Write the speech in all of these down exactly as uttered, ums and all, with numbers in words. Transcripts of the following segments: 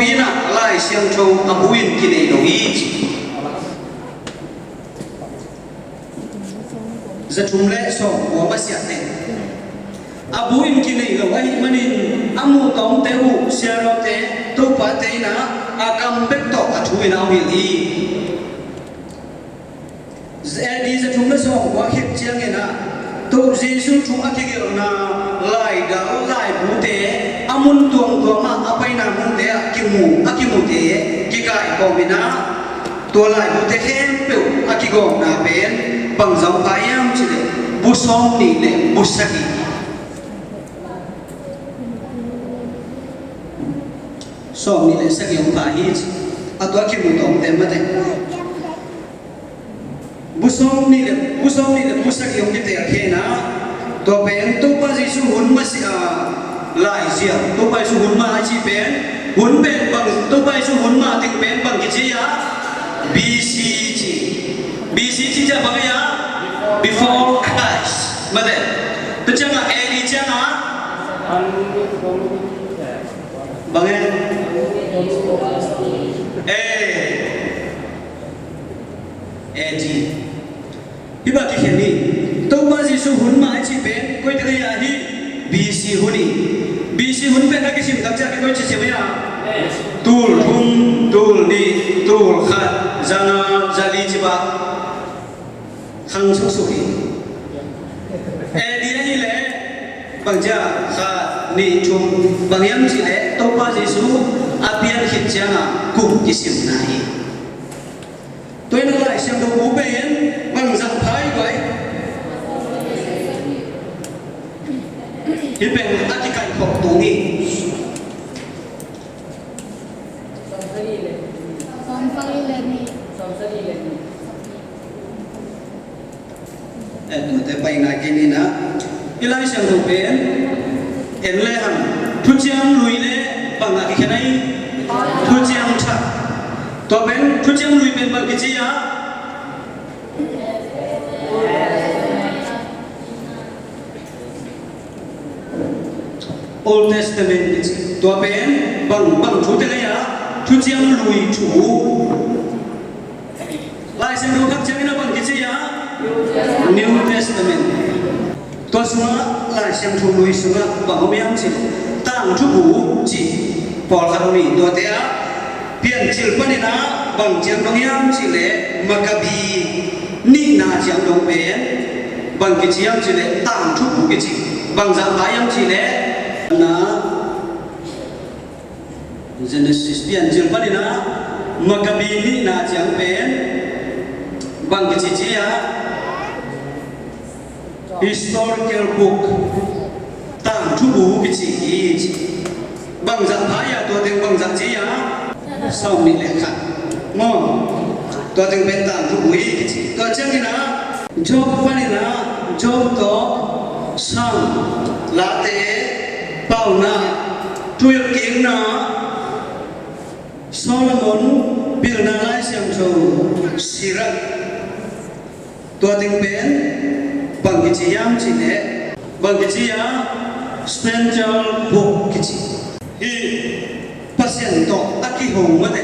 Inn ah Lai Siangtho a bu in kinei lo hi ci. Za thum le sawm kua masiah teng a bu in kinei lo ahih manin a muh tawmte uh siarawte topate in ah a kam bek tawh a thu in a om hilh hi. A D za thum le sawm kua khit ciangin ah Topa Jesu thu a kigelhna laidal laibute a mun tuamtuam ah a paina munte ah kimu a kimute kikaikhawm in ah tua laibute khempeuh a kigawmna pen bangzah om pah hiam cih leh bu sawmnih le bu sagih. Sawmnih le sagih om pah hi ci. A tua kimu tawmte mate. Bu sawmnih le bu sawmnih le bu sagih hong kiteel khin a, tua pen Topa Jesu hun masiah a laizia, Topa Jesu hun ma a cih pen, hun pen bang, Topa Jesu hun ma a teng pen bang kici a, B C ci. B C ci ciang bang a, before Christ. Mate. Tua ciang a, A D ciang a bang e. Eh. A D. Hih bang kikhen hi. Topa Jesu hun ma a cih pen koi tak a hi a hi? B C hun hi. B C hun pen a kisim tak ciang koi ci sim a hi a? Tul thum, tul nih, tul khat, za nga, za li ci bang. Khang suksuk hi. A D a hi leh bang ciang khat, nih, thum, bang hiam cih leh Topa Jesu a pian khit ciang a kum kisimna hi. Tua in a Lai Siangtho bu pen bangzah phai guai. Hih pen a kikaikhawm tung hi. Eh, tuate pai nai kei ni na. I Lai Siangtho pen en le hang, Thuciam Lui le bang a kikhen a hi? Thuciam Thak. Tua pen Thuciam Lui pen bang kici a? Old Testament kici. Tua pen bang, bang thu teng a hi a? Thuciam Lui thu. Lai Siangtho khak ciangin a bang kici a? New Testament. Tua sungah Lai Siangtho Lui sungah bang om hiam cih leh Tangthu Bu cih pawlkhat om hi. Tuate ah Piancil panin ah bang ciang dong hiam cih leh Makabi nihna ciang dong pen bang kici hiam cih leh Tangthu Bu kici. Bangzah pha hiam cih leh na Genesis Piancil panin ah Makabi nihna ciang pen bang kici ci a? Historical book. Tangthu Bu kici hi ci. Bangzah pha hi a, tua teng bangzah ci a? Sawmnih le khat. Maw? Tua teng pen Tangthu Bu hi kici. Tua ciangin ah Job panin ah Job tawh Sam, Late, Pauna, Thuhilhkikna, Solomon Pilna Lai Siangtho, Sirak. Tua teng pen bang kici hiam cih leh bang kici a? Spiritual book kici. Hih Pasian tawh a kiho mate,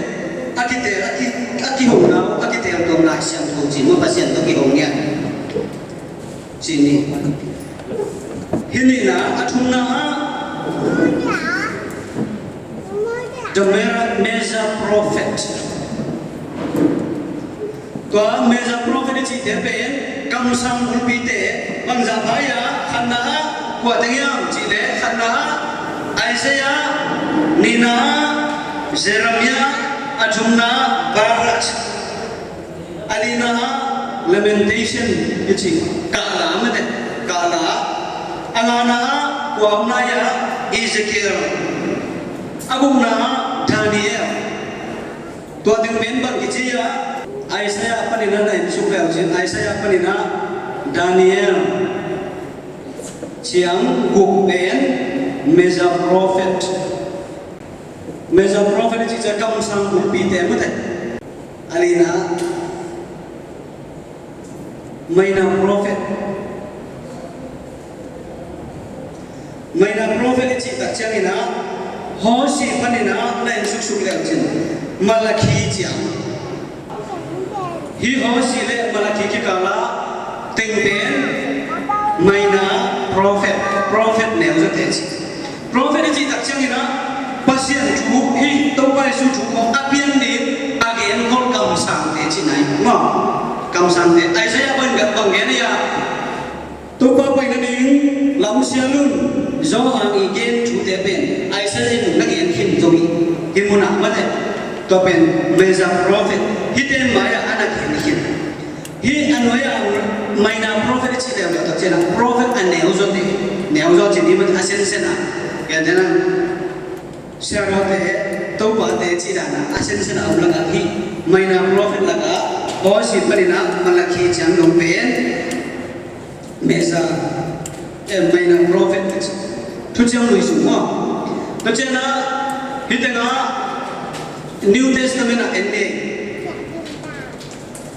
a kiteel, a ki, a kihona uh a kiteel tuam Lai Siangtho ci maw, Pasian tawh kiho ngiat ci ni. Hih nihna, a thumna ah The Mera-, Messiah Prophet. Tua Messiah Prophet i cihte pen kamsang bulpite bangzah pha hi a? Khatna ah kua teng hiam cih leh khatna ah Isaiah, nihna ah Jeremiah, a thumna ah Baruch. A lina ah Lamentation i ci, kahla mate, kahla. A ngana ah kua om lai ah? Ezekiel. A gukna ah Daniel. Tua teng pen bang kici a? Isaiah panin ah na en suk leu cin, Isaiah panin ah Daniel. Ciang guk pen Messiah Prophet. Messiah Prophet i cih ciang kamsang bulpite mate. A lina ah Minor Prophet. Minor Prophet i cih tak ciangin ah Hosea panin ah na en suksuk leu Malakhi ciang. Hih Hosea le Malakhi kikal ah teng pen minor prophet, prophet neu zawte ci. Prophet i cih tak ciangin ah Pasian thu, hih Topa Jesu thu khawng a pian ding a genkhol kamsangte ci nai maw? Kamsangte. Isaiah bang, bang gen a, Topa pai nading lamsial un. Johan i gen thute pen Isaiah in na gen khin zong hi. Hih munah mate, tua pen major prophet, hihte mai-ah a na gen khin. Hih a nuai-ah minor prophet i cih leuleu tak ciangin ah prophet a neu zawte, neu zaw cih ni mate, a sensen a, gentehna siaruate, topate cih dan a, a sensen a om lakah hih minor prophet lakah Hosea panin ah Malakhi ciang dong pen major, eh, minor prophet, thuciam lui sung maw? Tua ciangin ah hih tengah New Testament ah en ni.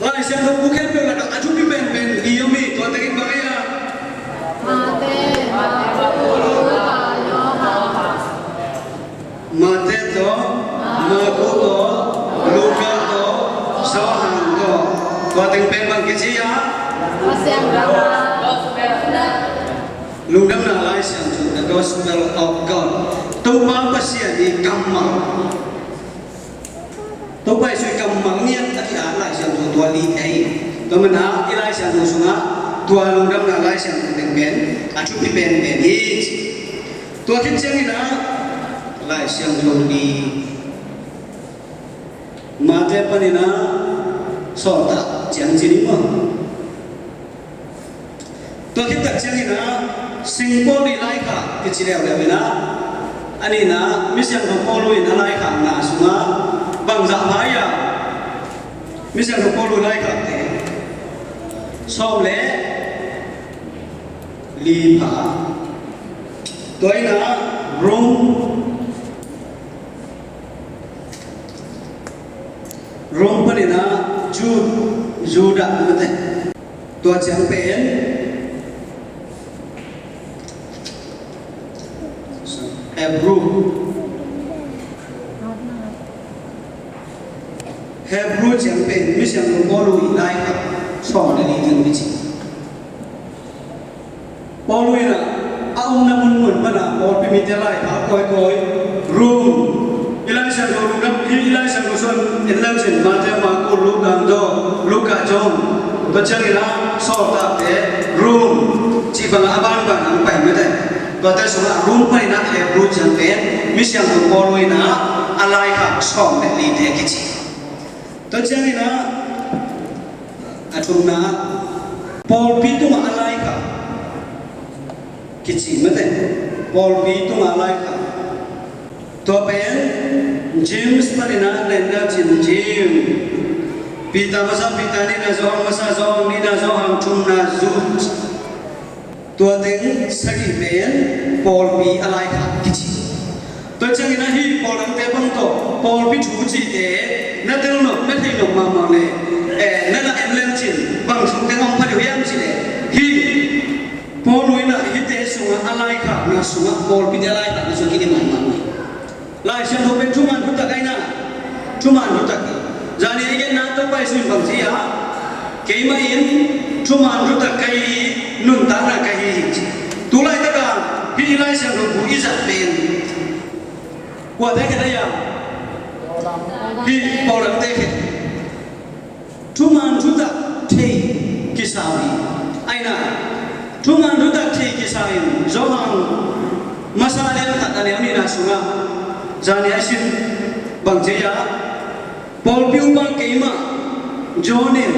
Lai Siangtho bu khempeuh lakah a thupi penpen li om hi, tua tengin bang hiam? Mate, Marku, Luka, Johan. Mate tawh, Marku tawh, Luka tawh, Johan tawh. Tua teng pen bang kici hiam? Pasian kammal. Lungdamna Lai Siangtho, the Gospel of God. Topa Pasian i kammal. Topa Jesu i kammal ngiat a cih a Lai Siangtho tua li thei. Tua manin ah i Lai Siangtho sungah tua Lungdamna Lai Siangtho teng pen a thupi penpen hi. Tua khit ciangin ah Lai Siangtho li, Mate panin ah Sawltak ciang ci ni maw? Tua khit tak ciangin ah Sing Paul i laikhak kici leuleu in ah, a nihna, Misiangtho Paul in a laikhakna sungah bangzah pha hiam? Misiangtho Paul laikhakte sawm le li pha. Tua in ah Rom, Rom panin ah Ju, Judah mate. Tua ciang pen Hebrew, Hebrew ciang pen Misiangtho Paul i laikhak sawm le li teng kici. Paul in ah a omna munmun pan ah pawlpi mite laikhak kawikawi. Rom, i Lai Siangtho lungdam, i Lai Siangtho sung en leu cin Mate, Marku, Luka, John, Luka, John. Tua ciangin ah Sawltakte, Rom cih bangah a banban hong pai mate. Tuate sungah Rom panin ah Hebrew ciang pen Misiangtho Paul in ah a laikhak sawm le lite kici. Tua ciangin ah a thumna, pawlpi tungah a laikhak kici mate. Pawlpi tungah a laikhak. Tua pen James panin ah en leu cin James. Peter masa Peter, nihna Johan masa Johan, nihna Johan, thumna Jude. Tua teng sagih pen pawlpi a laikhak kici. Tua ciangin ah hih pawl dangte bang tawh pawlpi thu cihte na tel nop, na thei nop mahmah leh, eh, na na en leu cin bang sung teng hong pha deuh hiam cih leh, hih Paul in ah hihte sungah a laikhakna sungah pawlpite a laikhakna sungah kiding mahmah hi. Lai Siangtho pen thuman thutak ahi na, thuman thutak hi. Zani a i genna Topa Jesu in bang ci a, keimah in thuman thutak ka hi, nuntakna ka hi hi ci. Tu laitak a hih Lai Siangtho bu i zat pen kuate khit ahi a, hih pawl dangte khit. Thuman thutak thei kisa hi. Ahi na, thuman thutak thei kisa in Johan masa lian khat a neu nihna sungah zani a i sim bang ci a, pawlpi upa keimah John in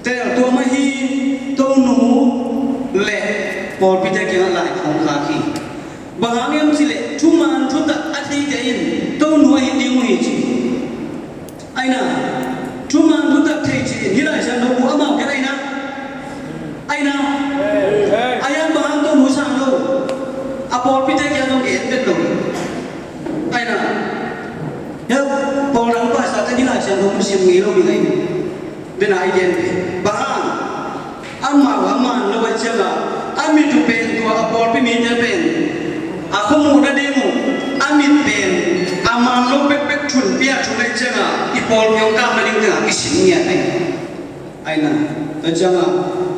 tel tuam ahi Tonu le pawlpite kiangah lai khawng khak hi. Bang hang hiam cih leh thuman thutak a theite in Tonu ahi ding uh hi ci. Ahi na, thuman thutak thei ci in hih Lai Siangtho bu amau kiang ahi na. Ahi na, ahi a bang hang Tonu sang lo, a pawlpite kiang zong gen vet lo. Ahi na, hih pawl dang pastor te hih Lai Siangtho bu sim ngei lo ding ahi. Dena i gen pen bang hang, amau a man lo a ciangah a mit uh pen tua a pawlpi mite pen a khua muh nading uh a mit pen a man lo pek Pia thum ei ciangah i pawlpi hong kap nading tengah kisin ngiat ei. Aina, tua ciangah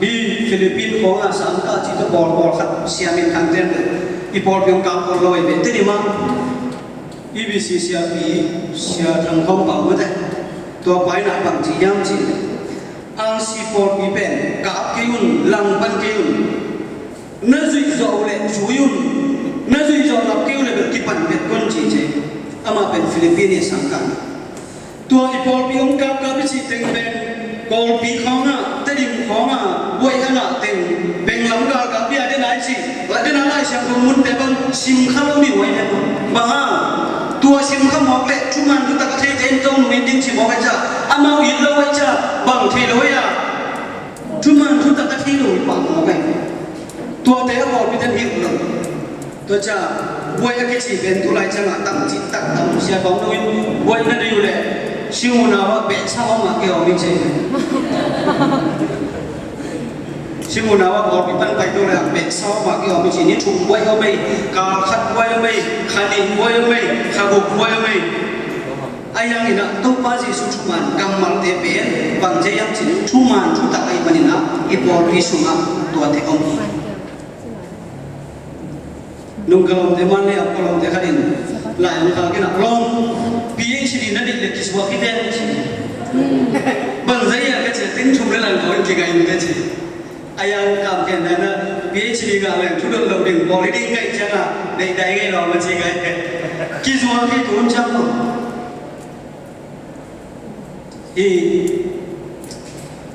hi Philippine khawngah sangkah ci tua pawl pawlkhat siamin khangten i pawlpi hong kap pawl lo ei ve. Tedim ah E B C siapi Sia Thang Khawm Pau mate. Tua paina bang ci hiam ci, R C pawlpi pen kap kei un, langpan kei un. Na zuih zawh uh leh zui un, na zuih zawh ngap kei uh leh bel kipan vet kun ci ci. Amah pen Philippine sangkah. Tua i pawlpi hong kapkap i cih teng pen Kawlpi khawngah, Tedim khawngah buai a ngah teng, benglam galkappi a den a i cih, la den a Lai Siangtho munte bang simkha lo ding uh a i den uh. Bang hang, tua simkha mawk leh thuman thutak a theite in zong nungin ding ci mawk a i ciah, amau it lo a i ciah, bang thei lo a i a. Thuman thutak a thei lo i pah mawk a i. Tuate a pawlpi ten hilh lo. Tua ciang buai a kici pen tu lai ciangah tam cih tak tam sia bang dongin buai na ding uh leh sing unau ah behsa om ah kei om i ci. Sing unau ah pawlpi pan pai tu leh behsa om ah kei om i ci. Ni thum buai om ei, kal khat buai om ei, kha nih buai om ei, kha guk buai om ei. A yang inah Topa Jesu thuman kammalte pen bang ci hiam cih leh thuman thutak ahih maninah i pawlpi sungah tuate om hi. Nung ka lawmte man le a ka lawmte khat in lai hong khak inah lawm PhD na neih le kisuak hi ve ci. Bang zai a ka ci a teng thum le lang kawin kigai in ka ci. A yang kam khen na na PhD ngah leng thu dot lo ding pawl hi ding kai ciang a deih dai ngei lawm a ci kai. Kisuak hi tun ciang lo. I,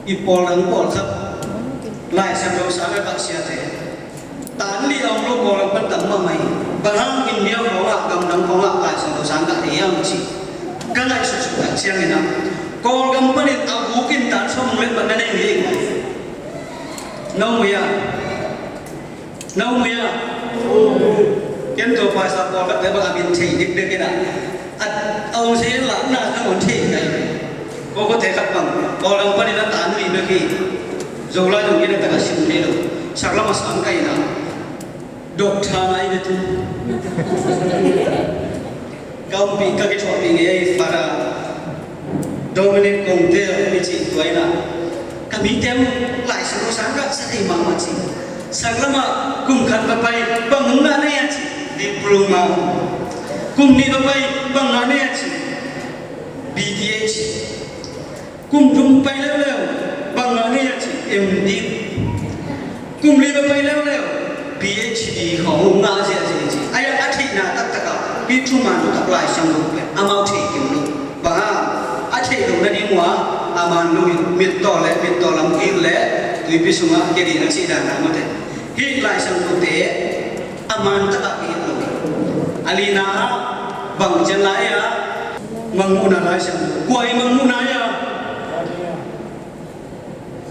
i pawl dang pawl khat Lai Siangtho sang a kah siate tan li a om lo pawl dang pan tam mahmah hi. Bang hang India khawngah, gamdang khawngah Lai Siangtho sang kah thei hiam ci ka ngaihsut suk tak ciangin ah Kawlgam panin a bukin tan sawm le pan na nei hi. No mui a. No mui a. Ken tua paisa pawlkhatte bang a min thei dikdek in a, a, a om se in la na na on thei kai. Ko ko te khat bang Kawlgam panin a tan mi bek hi. Zolai zong in a taka sim thei lo. Sak lam a sang kai in a. Doctor ngai ve tu. Ka umpih ka kithuahpih ngei ei, Father Dominic Kongte a um i cih tua in a, ka mite uh Lai Siangtho sang kah sa thei mahmah ci. Sak lamah kum khat va pai bang hong ngah na hia ci, diploma. Kum nih va pai bang ngah na hia ci, B Th. Kum thum pai leuleu bang ngah na hia ci, M.Div. Kum li va pai leuleu PhD khawng ngah ziahziah ci. A iang a theihna taktak ah hih thuman thutak Lai Siangtho pen amau thei kim lo. Bang hang, a theih lo nading uh a, a man lo in mittaw le mittaw lam kik le tuipi sungah kei ding a cih dan a mate. Hih Lai Siangthote a man takah kihilh lo. A lina ah bang cian lai a, Mangmuhna Lai Siangtho. Kua i Mangmuhna i a?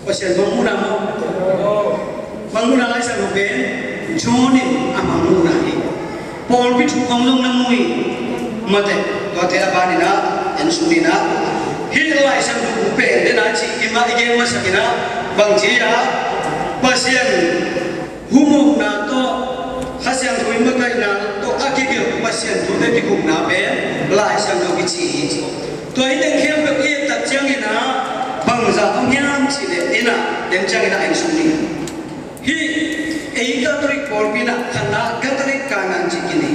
Pasian Mangmuhna maw? Mangmuhna Lai Siangtho pen John in a Mangmuhna hi. Pawlpi thu khawng zong na mu hi. Mate, tuate a ban in a, en sung in a, hih Lai Siangtho bu pen den a ci i mah i gen masak in a, bang ci a, Pasian humopna tawh, Kha Siangtho i makaihna tawh a kigelh Pasian thute kikhupna pen Lai Siangtho kici hi ci. Tua hi teng khempeuh i et tak ciangin a bangzah om hiam cih leh in a, den ciangin a en sung ni. Hih ei Catholic pawlpi in a khatna Catholic canon ci kini.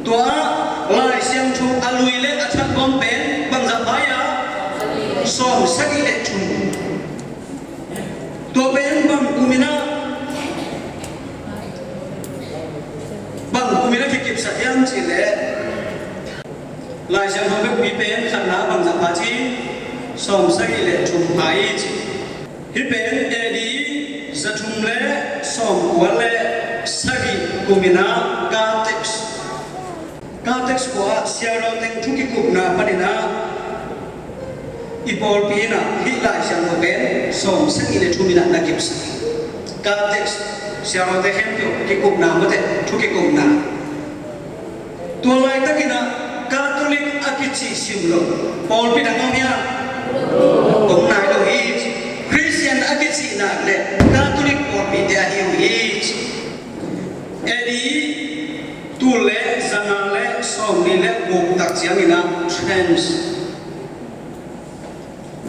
Tua Lai Siangtho a lui le a thak bawm pen bangzah pai a, sawm sagih le thum. Tua pen bang kum in a, bang kum in a kikipsak hiam cih leh Lai Siangtho vekpi pen khatna bangzah pha ci, sawm sagih le thum pha hi ci. Hih pen A D za thum le sawm kua le sagih kum in a Carthage. Carthage khua ah siarual teng thu kikupna panin a i pawlpi in a hih Lai Siangtho pen sawm sagih le thum in a na kipsak hi. Carthage siarualte khempeuh kikupna mate, thu kikupna. Tua laitak in a Catholic a kici sim lo pawlpi dang om hiam? Om nai lo hi. Christian a kici nak le Catholic pawlpite ahi uh hi. A D tul le zanga le sawm Sawmnih le guk tak ciangin ah Trends,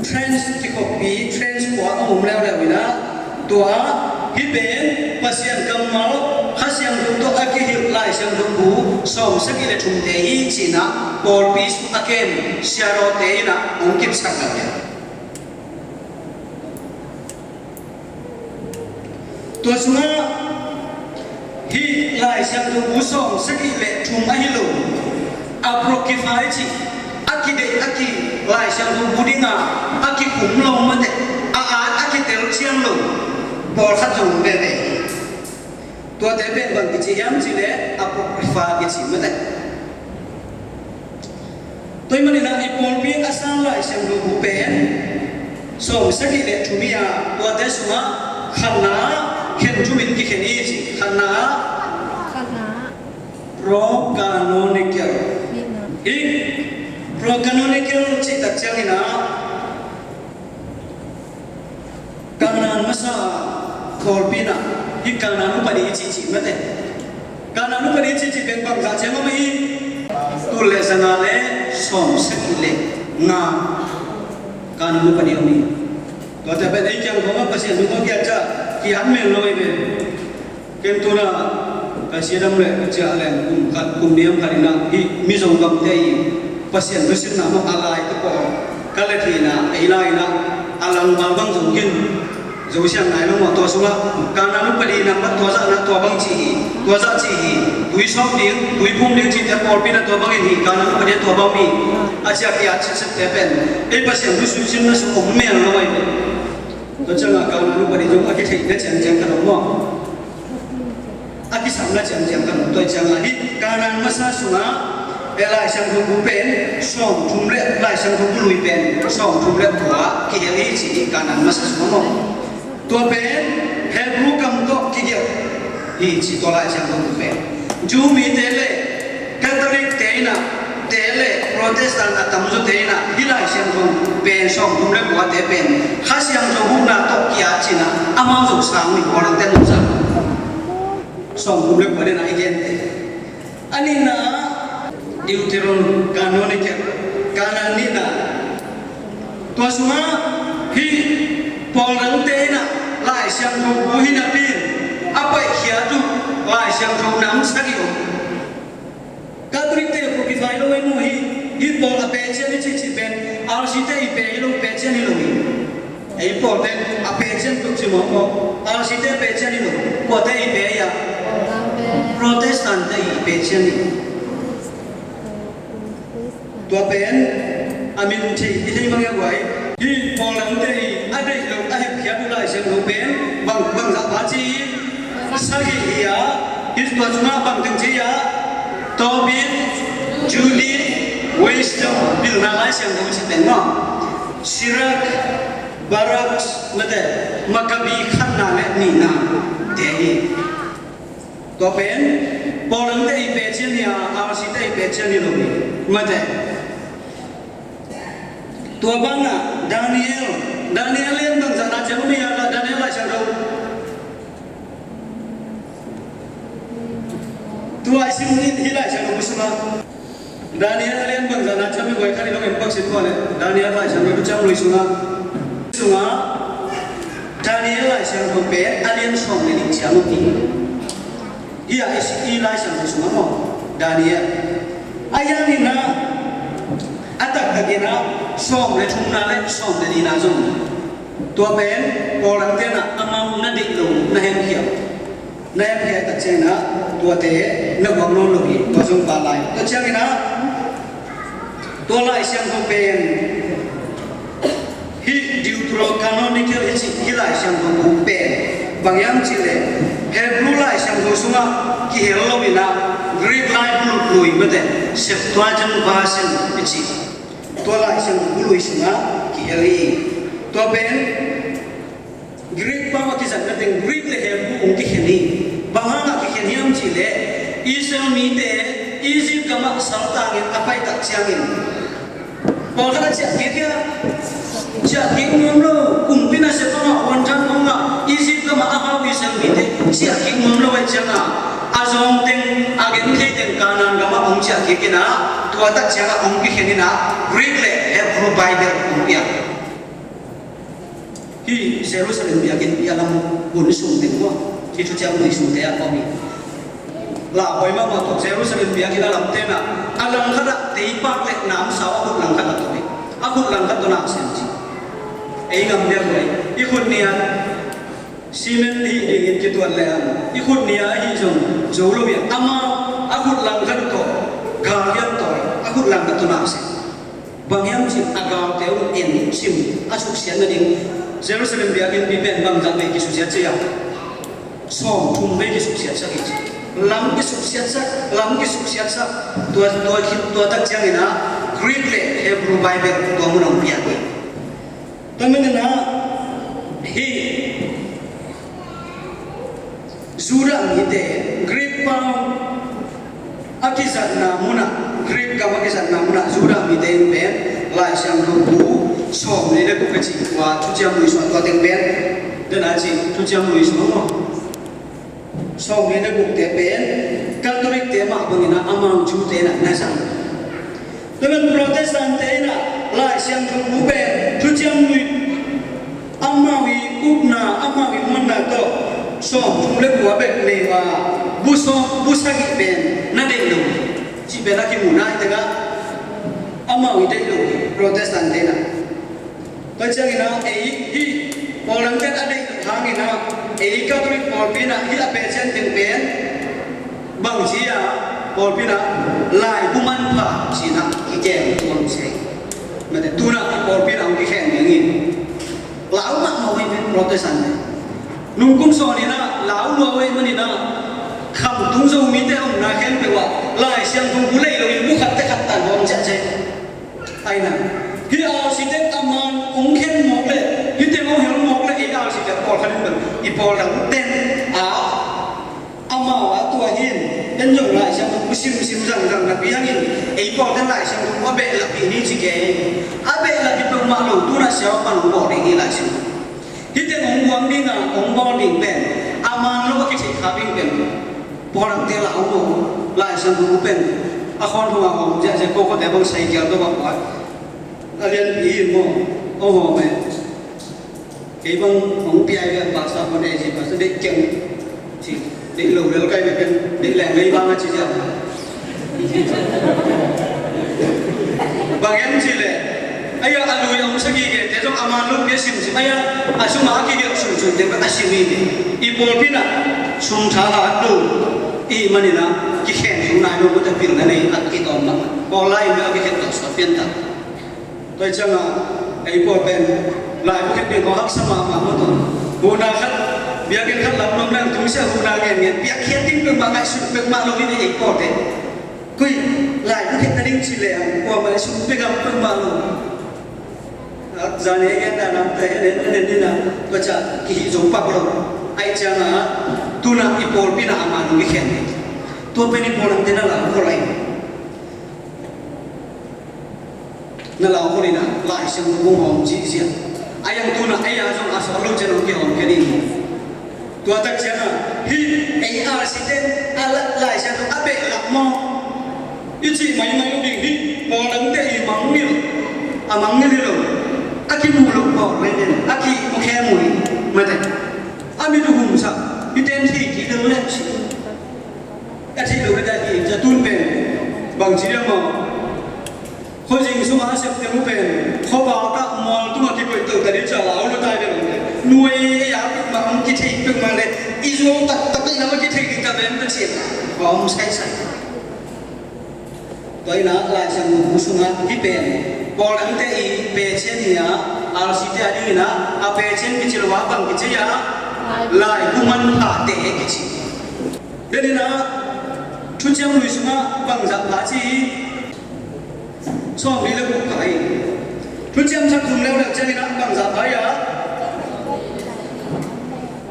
Trends kikhoppi, Trends khua a om leuleu in ah, tua hih pen Pasian kammal, Kha Siangtho tawh a kihilh Lai Siangtho bu sawmsagih le thumte hi ci-in ah pawlpi sung a kem siarawte in ah hong kipsak lo hi. Tua sungah hih Lai Siangtho bu sawmsagih le thum ahi lo, Apocrypha i cih, a kideih a ki, Lai Siangtho bu dingah a kikum lo mate, a at a kitel cian lo pawlkhat zong om veve hi. Tuate pen bang kici hiam cih leh Apocrypha kici mate. Tua ahih manin ah i pawlpi a sang Lai Siangtho bu pen sawmsagih le thum hi a, tuate sungah khatna ah khen thumin kikhen hi ci, khatna ah, khatna ah, pro-canonical. Nihna. Hih pro-canonical cih tak ciangin ah Kanaan masa pawlpi in ah, hih Kanaan upadi i cihcih mate. Kanaan upadi i cihcih pen bangzah ciang om hi? Tul le zanga le sawmsagih le nga Kanaan upadi om hi. Tuate pen ei kiang khawng ah Pasian thu khawng kiat ciang kihat mel lo hi ve. Ken tu-in ah ka siadam leh ka ciah leng kum khat kum niam khat in ah hih Mizo gamte i Pasian thusinna mah a lai te pawl ka let hi in ah, ei lai in ah a langmal bang zong kin zo siang nai lo maw. Tua sungah Kanaan upadi in ah tua zah in ah tua bang ci hi, tua zah ci hi, tui sawp ding, tui phum ding cihte pawlpi in ah tua bangin hi, Kanaan upadi ah tua bang hi, a ciah kiat sitsette pen ei Pasian thusinna sung om mel lo hi ve. Tua ciangah Kanaan upadi zong a kitheihna ciangciang ka lo maw. A kisamna ciangciang ka lo, tua ciangah hih Kanaan masa sungah, eh, Lai Siangtho bu pen sawmthum le, Lai Siangtho bu lui pen sawmthum le kua kihel hi ci hi Kanaan masa sungah maw. Tua pen Hebrew kam tawh kigelh hi ci tua Lai Siangtho bu pen. Jew mite le Catholic te in ah, te le Protestant a tamzawte in ah hih Lai Siangtho pen sawmthum le kuate pen Kha Siangtho huhna tawh ki-at ci-in ah amau zong sang uh hi, Paul in teh nungzak. Sawmthum le kua den ah i gente. A nihna Deuterocanonical, Kanaan nihna. Tua sungah hih Paul dangte in ah Lai Siangtho bu hi napi-in a paihkhiat uh Lai Siangtho nam sagih om. Catholic te Apocrypha hi lo ei maw, hih, hih Paul a pe cian i cihcih pen R C te i pe hi lo, pe cian hi lo hi. Ei Paul pen a pe cian tuk ci mawk maw, R C te pe cian hi lo, kuate i pe hi a? Protestant te i pe cian hi. Tua pen a min thei i thei mang ia guai. Hih Paul dangte i a deih lo a hepkhiat uh Lai Siangtho pen bang, bangzah pa ci hi? Sagih hi a, hih tua sungah bang teng ci hi a? Tobit, Judith, Wisdom, pilna Lai Siangtho ci teng maw. Sirach, Barak, mate, Maccabi khatna le nihna te hi. Tua pen Paul dangte i pe cian hi a, R C te i pe cian hi lo hi. Mate. Tua bangah Daniel, Daniel lian bangzah na ciang om hi a, Daniel Lai Siangtho. Tua i sim ni hih Lai Siangtho bu sungah Daniel lian bangzah na ciang om hi, guai khat in hong en pak sin tua leh Daniel Lai Siangtho bu ciang lui sungah, sungah Daniel Lai Siangtho pen a lian sawm le nih ciang om hi. Hih a i si i Lai Siangtho sungah maw, Daniel. A hiang in ah a taktak in ah sawm le thumna le sawm le nihna zong. Tua pen Paul dangte in ah amau na deih lo na hemkhia, na hemkhia tak ciangin ah tuate na guak nawn lo hi, tua zong pa lai. Tua ciangin ah tua Lai Siangtho pen hih Deuterocanonical hi cih hih Lai Siangtho bu pen bang hiam cih leh Hebrew Lai Siangtho sungah kihel lo in ah Greek lai bu lui mate, Septuagint version hi cih, tua Lai Siangtho bu lui sungah kihel hi. Tua pen Greek pau a kizatna teng Greek le Hebrew hong kikhen hi. Bang hangah kikhen hiam cih leh Israel mite Egypt gamah saltangin a pai tak ciangin pawlkhat a ciah kik hia? Ciah kik nuam lo. Kumpi nasep bangah, wantan bangah, Egypt gamah a hau Israel mite ciah kik nuam lo ahih ciangah a Sawm teng a gen thei teng Kanaan gamah hong ciah kik in ah, tua tak ciangah hong kikhen in ah, Greek le Hebrew Bible hong piak. Hih Jerusalem biakinn pi a lam hun sung teng maw, hih Thuciam Lui sungte ah om hi. Lauhuai mahmah tawh Jerusalem biakinn a lamte in ah, a langkhat ah teipak le namsau a khut langkhat ah tawh hi. A khut langkhat tawh na sem ci. Ei ngam diak huai. I khut nih a cement hih dingin kituat le ang, i khut nih a ahi zong zo lo hi. Amau a khut langkhat uh tawh gal hiam tawi, a khut langkhat tawh na sem. Bang hiam cih a galte uh en sim a suksiat nading, Jerusalem biakinn pi pen bangzah vei kisuksiat sia? Sawm thum vei kisuksiat sak hi ci. Lam kisuksiat sak, lam kisuksiat sak. Tua, tua, tua tak ciangin ah Greek le Hebrew Bible tua mun ah hong piak uh hi. Tua manin ah hih Judah mite, Greek pau a kizatna munah, Greek gam a kizatna munah Judah mite in pen Lai Siangtho bu sawmli le guk a cih tua Thuciam Lui sungah tua teng pen, den a cih Thuciam Lui sungah maw, sawmli le gukte pen Catholic-te mah bangin ah amau Jew-te in ah na zang. Tua pen Protestant-te in ah Lai Siangtho bu pen Thuciam Lui, amau i upna, amau i muanna tawh sawm thum le kua bek nei uh a, bu sawm, bu sagih pen na deih lo hi cih pen a kimuhna hi tengah, amau i deih lo hi Protestant-te in ah. Tua ciangin ah ei hih pawlangte a deih hangin ah ei Catholic pawlpi in ah hih a pecian teng pen bangci a, pawlpi in ah laibu manpha ci-in ah kikem tuam se. Mate, tu-in ah pawlpi in ah hong kikhen ding hi. Lau mahmah uh hi pen Protestant-te. Nungkum sawnin ah lau lua uh ahih manin ah khamtung Zomite a omna khempeuh ah Lai Siangtho bu lei loin bu khat te khat tan hawm ciahciah. Aina, hih a site a man hong khen mawk leh, hih teng hong hel mawk leh, ei a site pawlkhat in bel i pawlkhat ten a, amau a tua hi in, en zong Lai Siangtho bu simsim zangzang napi hangin ei pawlkhat Lai Siangtho bu a behlap hi ni ci kei. A behlap hi peuhmah lo, tu-in ah siapa hong bawl ding hi Lai Siangtho. Hih teng hong buang ding a, hong bawl ding pen a man lo a kitheih kha ding pen pawlangte lau maw, Lai Siangtho bu pen a khawn hong a hawm ziahziah, ko khawte bang sai kial tawh bang kuat a lianpi in maw, hong hawm e. Kei bang hong piai ve, pastor hong e ci, pastor deih keng ci, deih lo lel kai ve pen, deih leng lei bang a ci ziah. Bang hiam cih leh, aia a lui a hong sagih gete zong a man lo pi a simsim, aia a sum a kigelh sunsun teng a sim hi. I pawlpi in ah sum tha a hat lo i hih manin ah kikhen zo nai lo, mate, pilna nei a kitawm bang. Paul lai in a kikhen tawh suak pian ta. Tua ciangah ei pawl pen laibu khen ding kong haksa mahmah maw tawh. Huhna khat, biakinn khat lam nuam nang tungsiah huhna ngen ngen piakkhiat ding peuhmah, ngaihsut peuhmah lo hi ve ei pawlte. Koi laibu khen nading ci leh ang kuamah sum pia gam peuhmah lo. Zan ei gen na lam te en en en en ding a, tua ciah kihih zo pak lo. Ahih ciangah tu-in ah i pawlpi in ah a man hong kikhen ding. Tua pen i pawlangte na lau khol lai. Na lau khol in ah Lai Siangtho bu hong hawm ziahziah. A iang tu-in ah ei a zong a sawt lo ciang hong kihawm khia ding. Tua tak ciangah hih ei a site a la-, Lai Siangtho a behlap maw i cih maimai lo ding hi. Pawlangte i mangngilh, a mangngilh hi lo. A kimuh loh pawl lei den a kimuh khem uh hi. Mate, a mit uh humsak, hih ten thei kik lel leh ci. A theih lo ka dai hi, zatun pen bangci diam maw? Khuazing sungah a septe mu pen khuabak ah mual tungah kikoih to ta ding ci a lau lua tai ve lo. Nuai ei a peuhmah hong kithei peuhmah le i zuau taktak i lam a kithei ding ta ven Pasian a om saisai. Tua in ah Lai Siangtho bu sungah hih pen pawlangte i pecian hi a, R C te a dingin ah a pecian kici lo a bang kici a, laibu manphate kici. Den in ah Thuciam Lui sungah bangzah pha ci hi. Sawmli le guk pha hi. Thuciam Sak thum leuleu ciangin ah bangzah pha hi a?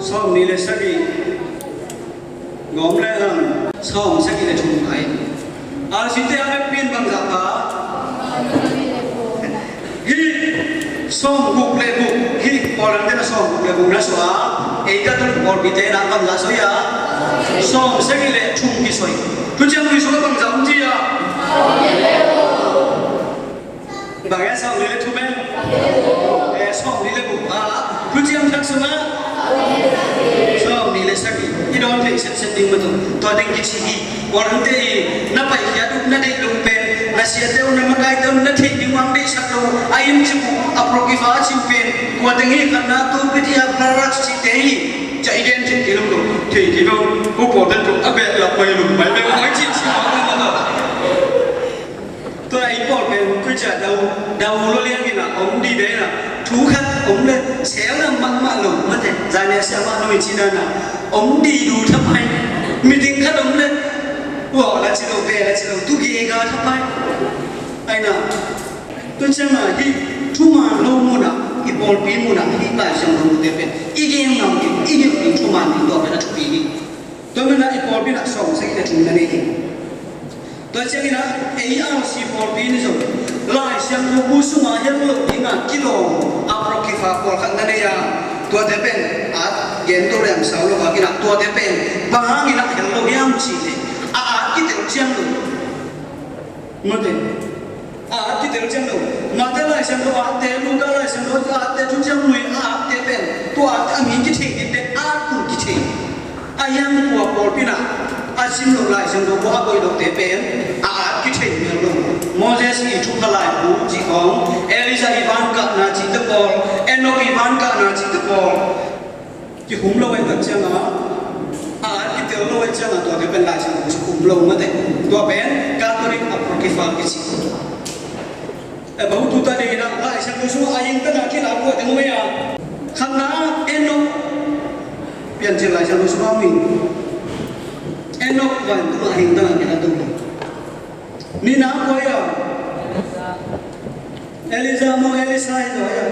Sawmli le sagih. Gawm le hang, sawm sagih le thum pha hi. R C te a vekpi in bangzah pha? Hih sawm guk le guk, hih pawlangte na sawm guk le guk na suah a, Ei Catholic pawlpite in ah bangzah soi a, sawmsagih le thum kisoi. Thuciam Lui sungah bangzah om ci a, bang e, sawmnih le thum e? Eh, sawmnih le guk a, Thuciam Thak sungah sawmnih le sagih. I dawn theih setset ding mah tawh tua teng kici hi. Warante i na paikhiat uh na deih lo pen, na siate uh na makaite uh na theih ding uh hong deihsak lo a, in cih uh Apocrypha a cih uh pen tua teng hi. Khatna tu Petia Parallax cihte hi. Ca i gen thei kei lo, thei kei lo. Ko pawlten tuk a behlap mai lo mai bek mai cih cih mah lo. Tua i pawl pen koi cia dau, dau lo liang in a om dih dai in a, thu khat om le sel na mahmah lo mate. Zan a siamah nu in cih dan a om dih du thapai. Meeting khat om le ua la ci lo, be la ci lo, tu ge ga thapai. Ai na, tu ciang a hih thuman lo mun a, i pawlpi mun a hih Lai Siangtho te pen i gen ngam ding, i hilh ding thuman ding tua pen a thupi hi. Tua manin a i pawlpi in a sawmsagih le thum na nei hi. Tua ciangin a ei R C pawlpi in zong Lai Siangtho bu sungah hel loh dingin a kilawm Apocrypha pawlkhat na nei a, tuate pen a gen to lem sau lo a, kinah tuate pen bang hangin a hel lo hiam cih leh a at kitel ciang lo. Mate, a at kitel ciang lo. Mate Lai Siangtho a atte, Luka Lai Siangtho a atte, Thuciam Lui a atte pen tua a mi kithei ding te a at kun kithei. A hiang tua pawlpi in a a sim loh Lai Siangtho khua a koih lohte pen a at kithei mel lo. Moses i thupha laibu cih khawng, Elijah i van kahna cihte pawl, Enoch i van kahna cihte pawl kihum lo ahih tak ciangin a, a at kitel lo ahih ciangin tuate pen Lai Siangtho sung um lo mate. Tua pen Catholic Apocrypha kici. E, bang tu ta ding in a Lai Siangtho sungah a hing tana kila kua teng om ei a. Khatna Enoch, Piancil Lai Siangtho sungah om hi. Enoch vantung a hing tana kila tung. Nihna kua ei a. Elijah maw, Elisha hi zaw ei a.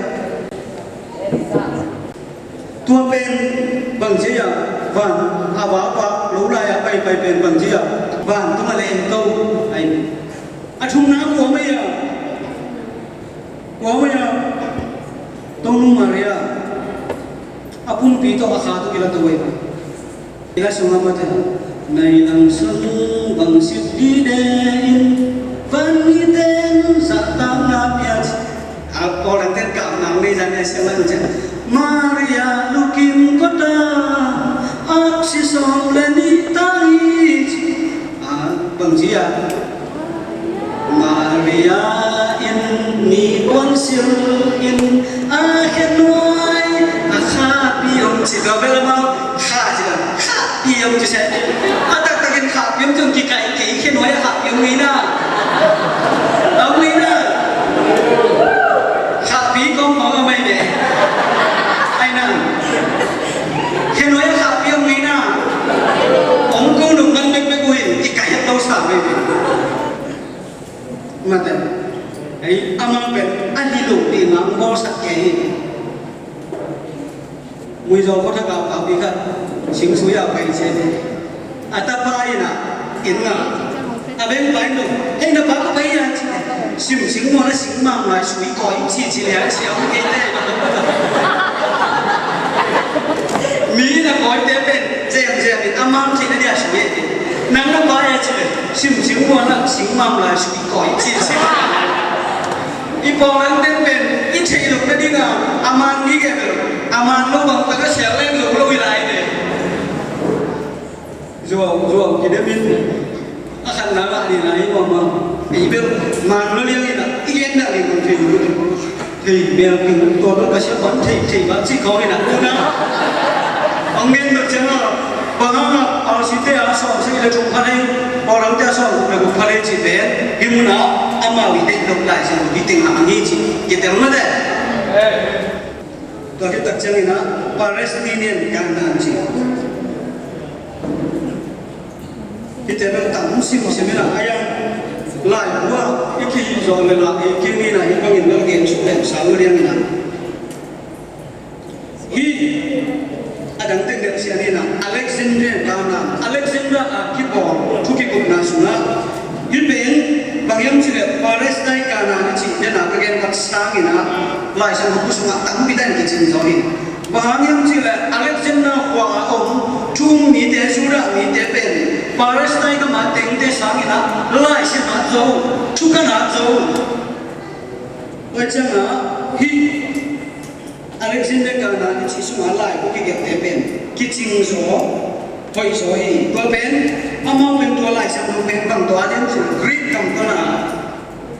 Tua pen bang ci a, van a va pa lo lai a paipai pen bang ci a, vantung a le en to ai. A thumna kua om ei a, kua om ei a, Tonu Maria, a pumpi tawh a kha tawh kila to ei. Tua sungah mate, nai lang sung bang sit dide in, van mite in zahtakna pia ci. A pawlten kap nang nei zan a siang mah ciang, Maria lukim kota, aksi sawm le nih ta hi ci. A, bang ci a. Maria in ni puan sil in a khenuai a khahpi om ci. Tua bel amau kha ci la, khahpi om ci se. A taktakin khahpi om ci, kikaih kei, khenuai a khahpi om ngei na. Om ngei na. Khahpi kong kong a mai ne. Ai na. Khenuai a khahpi om ngei na. Om ko nung ngan bek bek uh in kikaih a lo sa mai ne. Mate. Ei, amau pen a hi lo ding a hong bawlsak kei hi. Muizawl khuathak a papi khat sing sui a pai ci hi. A tapa in a, inn ah a bengpa in dong, hei, na pa kong pai a ci. Sim sing muan a sing mam lai sui kawi ci ci le a siam kei te. Mi na kawite pen zem zem in a mam ci na dia sui e. Nang na pa e ci le, sim sing muan a sing mam lai sui kawi ci ci. I pawlnate pen i theih loh nading a, a man mi kei bel a man lo bang tak a sial leng zo lo i lai ve. Zuau zuau kidem in a khatna ngah ni lai mama. Ei bel man lo liang in a i gen dah ni kong thei lo. Thei bel king tua bel ka sia pan thei thei ba ci kong in a una. Ong gen bel ciang a bang hang a R C te a sawm sik le thum pha thei, pawlnate a sawm le guk pha thei ci pen hi mun a amau i theih loh lai sin i teng a mang hi ci. Kitel mah te. Tua khit tak ciangin a Palestinian Canaan ci. Hihte bel tam simsim in a, a yang laibu ah i kihih zawh leh lah ei kei ni in a, hih bangin bel gen suk lem sal lo liang in a. Hih a dang teng delh sia ni in a, Alexandria Canaan, Alexandria a kibawl thu kikupna sungah hih pen bang hiam cih leh Palestine Canaan i cih den a ka gen khat sangin a, Lai Siangtho sungah tampi tak in kicing zaw hi. Bang hang hiam cih leh Alexander khua a om thu um mite, Judah mite pen Palestine gam a tengte sangin ah laisiangtho ah zo, thukan ah zo. Tua ciangin ah hih Alexander Kahn a kici sungah laibu kigelhte pen kicing zaw, hoih zaw hi. Tua pen, amau pen tua laisiangtho pen bang tawh at hiam cih leh Greek gam tawh na at.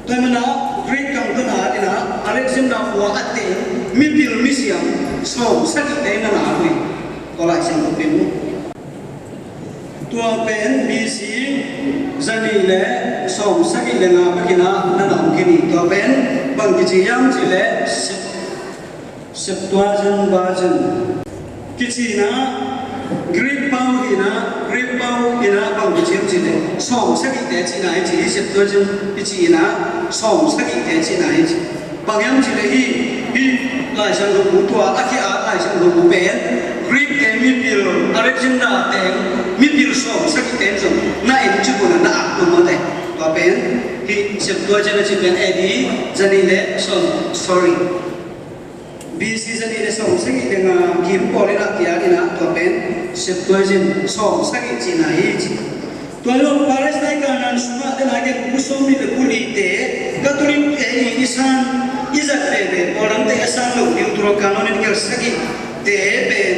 Tua ahih manin ah Greek gam tawh na at in ah Alexander khua a teng mipil misiam sawmsagihte in na na at uh hi. Tua laisiangtho pen uh. Tua pen B C zanih le sawmsagih le nga bek in ah na na om khin hi. Tua pen bang kici hiam cih leh Sep-, Septuagint Version kici in ah, Greek pau hi in ah, Greek pau in ah bang kici hiam cih leh sawmsagihte cihna hi ci hi. Septuagint kici in ah sawmsagihte cihna hi ci. Bang hiam cih leh hih, hih laisiangtho bu tua a ki-at laisiangtho bu pen Greek te mipil, Alexander teng mipil sawmsagihte in zong na en cih uh na na at uh mawk hi. Tua pen hih Septuagint a cih pen A D zanih le sawm, sorry, B C zanih le sawmsagih le nga kim pawl in ah ki-at in ah tua pen Septuagint sawmsagih cihna hi ci. Tua lo Palestine Canaan sungah den a gen bu sawmnih le bu lite, Catholic te i, i san, i zat veve, Paul dangte a san lo, Deuterocanon in gel sagih te pen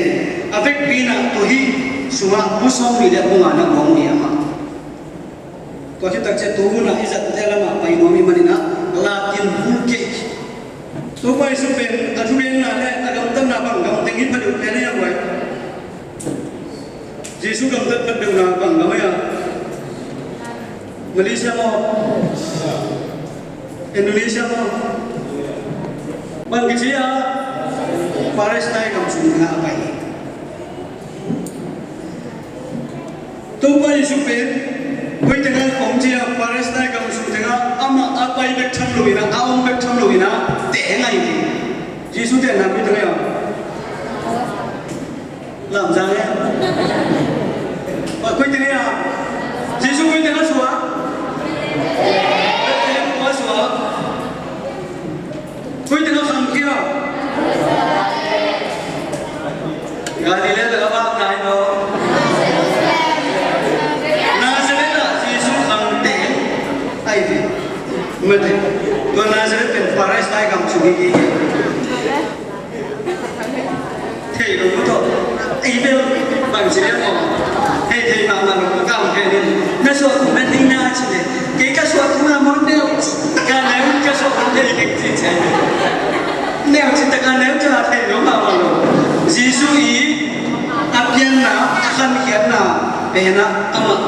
a vekpi in ah tua hih sungah bu sawmnih le bu nga na guang hi amah. Tua khit tak ciang tu hun ah i zatte lamah pai nuam i hih manin ah Latin bul kei. Topa Jesu pen a thugenna le a gamtatna bang gam teng hi pha deuh pen a hi a guai. Jesu gamtat phat deuhna bang gam a hi a? Malaysia maw? Indonesia maw? Bang kici a? Palestine gam sung tengah a pai hi. Topa Jesu pen koi tengah om ci a? Palestine gam sung tengah. Amah a pai bek tham lo in ah, a om bek tham lo in ah, teh ngai hi. Jesu tehna koi tengah a? Lamzang e. Koi tengah a? Jesu koi tengah suak? Bethlehem khua suak. Koi tengah khangkhia? Galilee tengah bang nai lo. Nazareth ah Jesu khang teng ahi ve. Mate. Tua Nazareth pen Palestine gam sung hi. Thei lo maw tawh? Ei bel bang ci leh maw? Hei, thei mahmah lo, ka kam pen in. Na suah kong na thei na ci leh, kei ka suah kong a maw, neu ci taka neu, ka suah kong thei kei ci ci. Neu ci taka neu ci a thei lo mahmah lo. Jesu i a pianna, a khankhiatna pen ah amah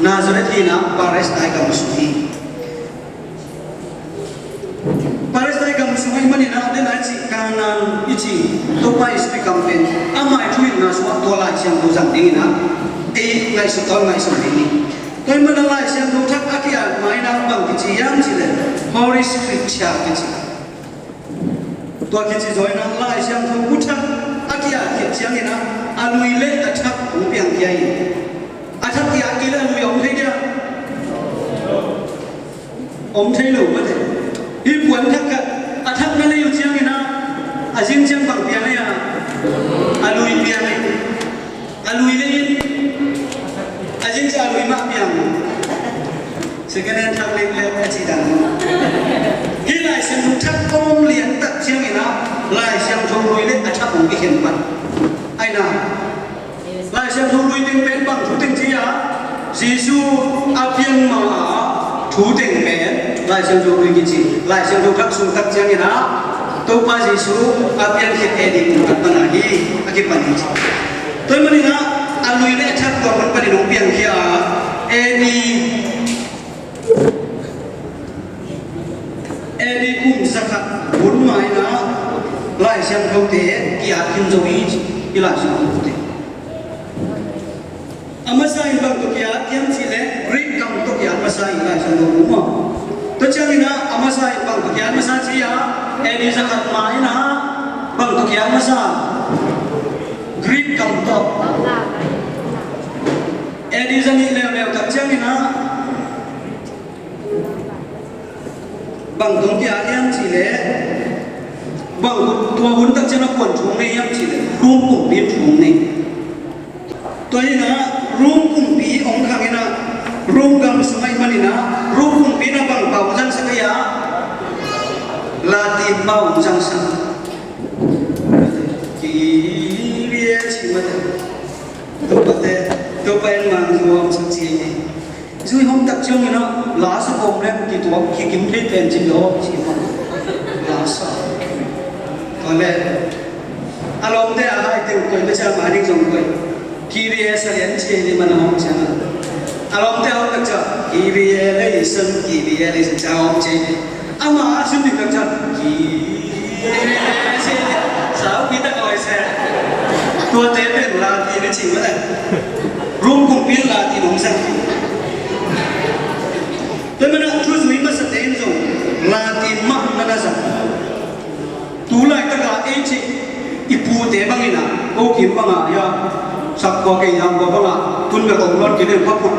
Nazareth hi in ah Palestine gam sung hi. Palestine gam sung ahih manin ah, den a i cih Kanaan i cih Topa Jesu i kam pen, ama i thuhilhna sungah tua Lai Siangtho zang dingin ah ei ngaihsut tawn ngaihsun ding hi. Tua ahih manin ah Lai Siangtho thak a ki-at ma-in ah bang kici hiam cih leh Holy Scripture kici. Tua kici zaw in ah Lai Siangtho bu thak a ki-at khit ciangin ah a lui le a thak hong piangkhia hi. A thak ki-at kei leh a lui a om thei diam? Om thei lo mate. Hih puan thak khat a thak na nei uh ciangin ah a zing ciang bang piang ei a? A lui piang ei. A lui lei in a zing ciang a lui mah piang. Second hand thak lek lek a cih dan. Hih Lai Siangtho thak om lian tak ciangin ah Lai Siangtho lui le a thak hong kikhen pan. Ai na. Lai Siangtho lui teng pen bang thu teng ci a? Jesu a pian ma a thu teng pen Lai Siangtho lui kici. Lai Siangtho thak sung tak ciangin ah Topa Jesu a pian khit A D kum khat pan a hi a kipan hi ci. Tua ahih manin ah a lui le a thak tua pan panin hong piangkhia a, A D A D kum zakhat hun ma-in ah Lai Siangthote ki-at khin zo hi ci, hih Lai Siangthote. A masa in bang tawh ki-at hiam cih leh Greek gam tawh ki-at masa hi Lai Siangtho bu maw. Tua ciangin ah a masa in bang tawh ki-at masa ci a, A D zakhat ma-in ah bang tawh ki-at masa? Greek gam tawh. A D zanih leuleu tak ciangin ah bang tawh ki-at hiam cih leh Bang tua hun tak ciang a kuan thu nei hiam cih leh Rom kumpi in thu nei. Tua hi-in ah Rom kumpi hong khang in ah Rom gam sung ahih manin ah Rom kumpi in ah bang pau hong zangsak hiam? Latin pau hong zangsak. Kyrie cih mah teh. Topa teh, Topa in mah hong zuamsak ci hi. Zui hong tak ciangin ah la sa kawm leng kituak kikim thei pen ci lo ci mah. La sa. Tua leh a lawmte a hai teng koi ka ciang mah ding zong koi. Kyrie sa lian ci hi mah na hong ciang a. A lawmte a hong tak ciang Kyrie eleison, Kyrie eleison ci a hong ci hi. Amah a sum ding tak ciang Kyrie eleison. Sau kita koi se. Tuate pen Latin a ci mah leh. Rom kumpi in Latin hong zang. Tua manin ah thuzui masate in zong Latin mah na na zang. Tu laitak a ei cih i pute bangin ah, ko kim bang a, ya, sak kua kei yang kua bang a, tun bek om lon kei leng phaphut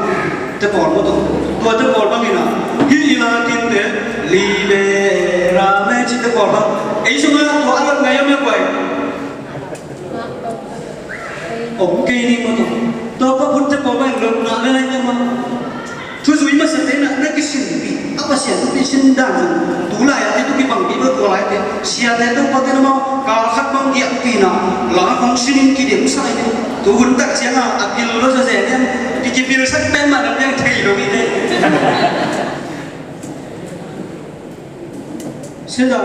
te pawl maw tawh. Tuate pawl bangin ah, hih i Latin te, liberame cih te pawl bang. Ei sung a tua a lot ngai a meh kuai. Om kei ni maw tawh. Tua phaphut te pawl bang lotna le lai te maw. Thuzui masate in ah na kisinpih a, Pasian thupi sin dan zong tu lai a te tu kibang kei lo, tua lai te siate tu pate na maw, kal khat bang giahpih in ah la hong sin in kidemsak hi. Tu hun tak ciang a a pil lo sa zen hiam? Ki kipilsak pen mah na piang thei lo hi te. Sila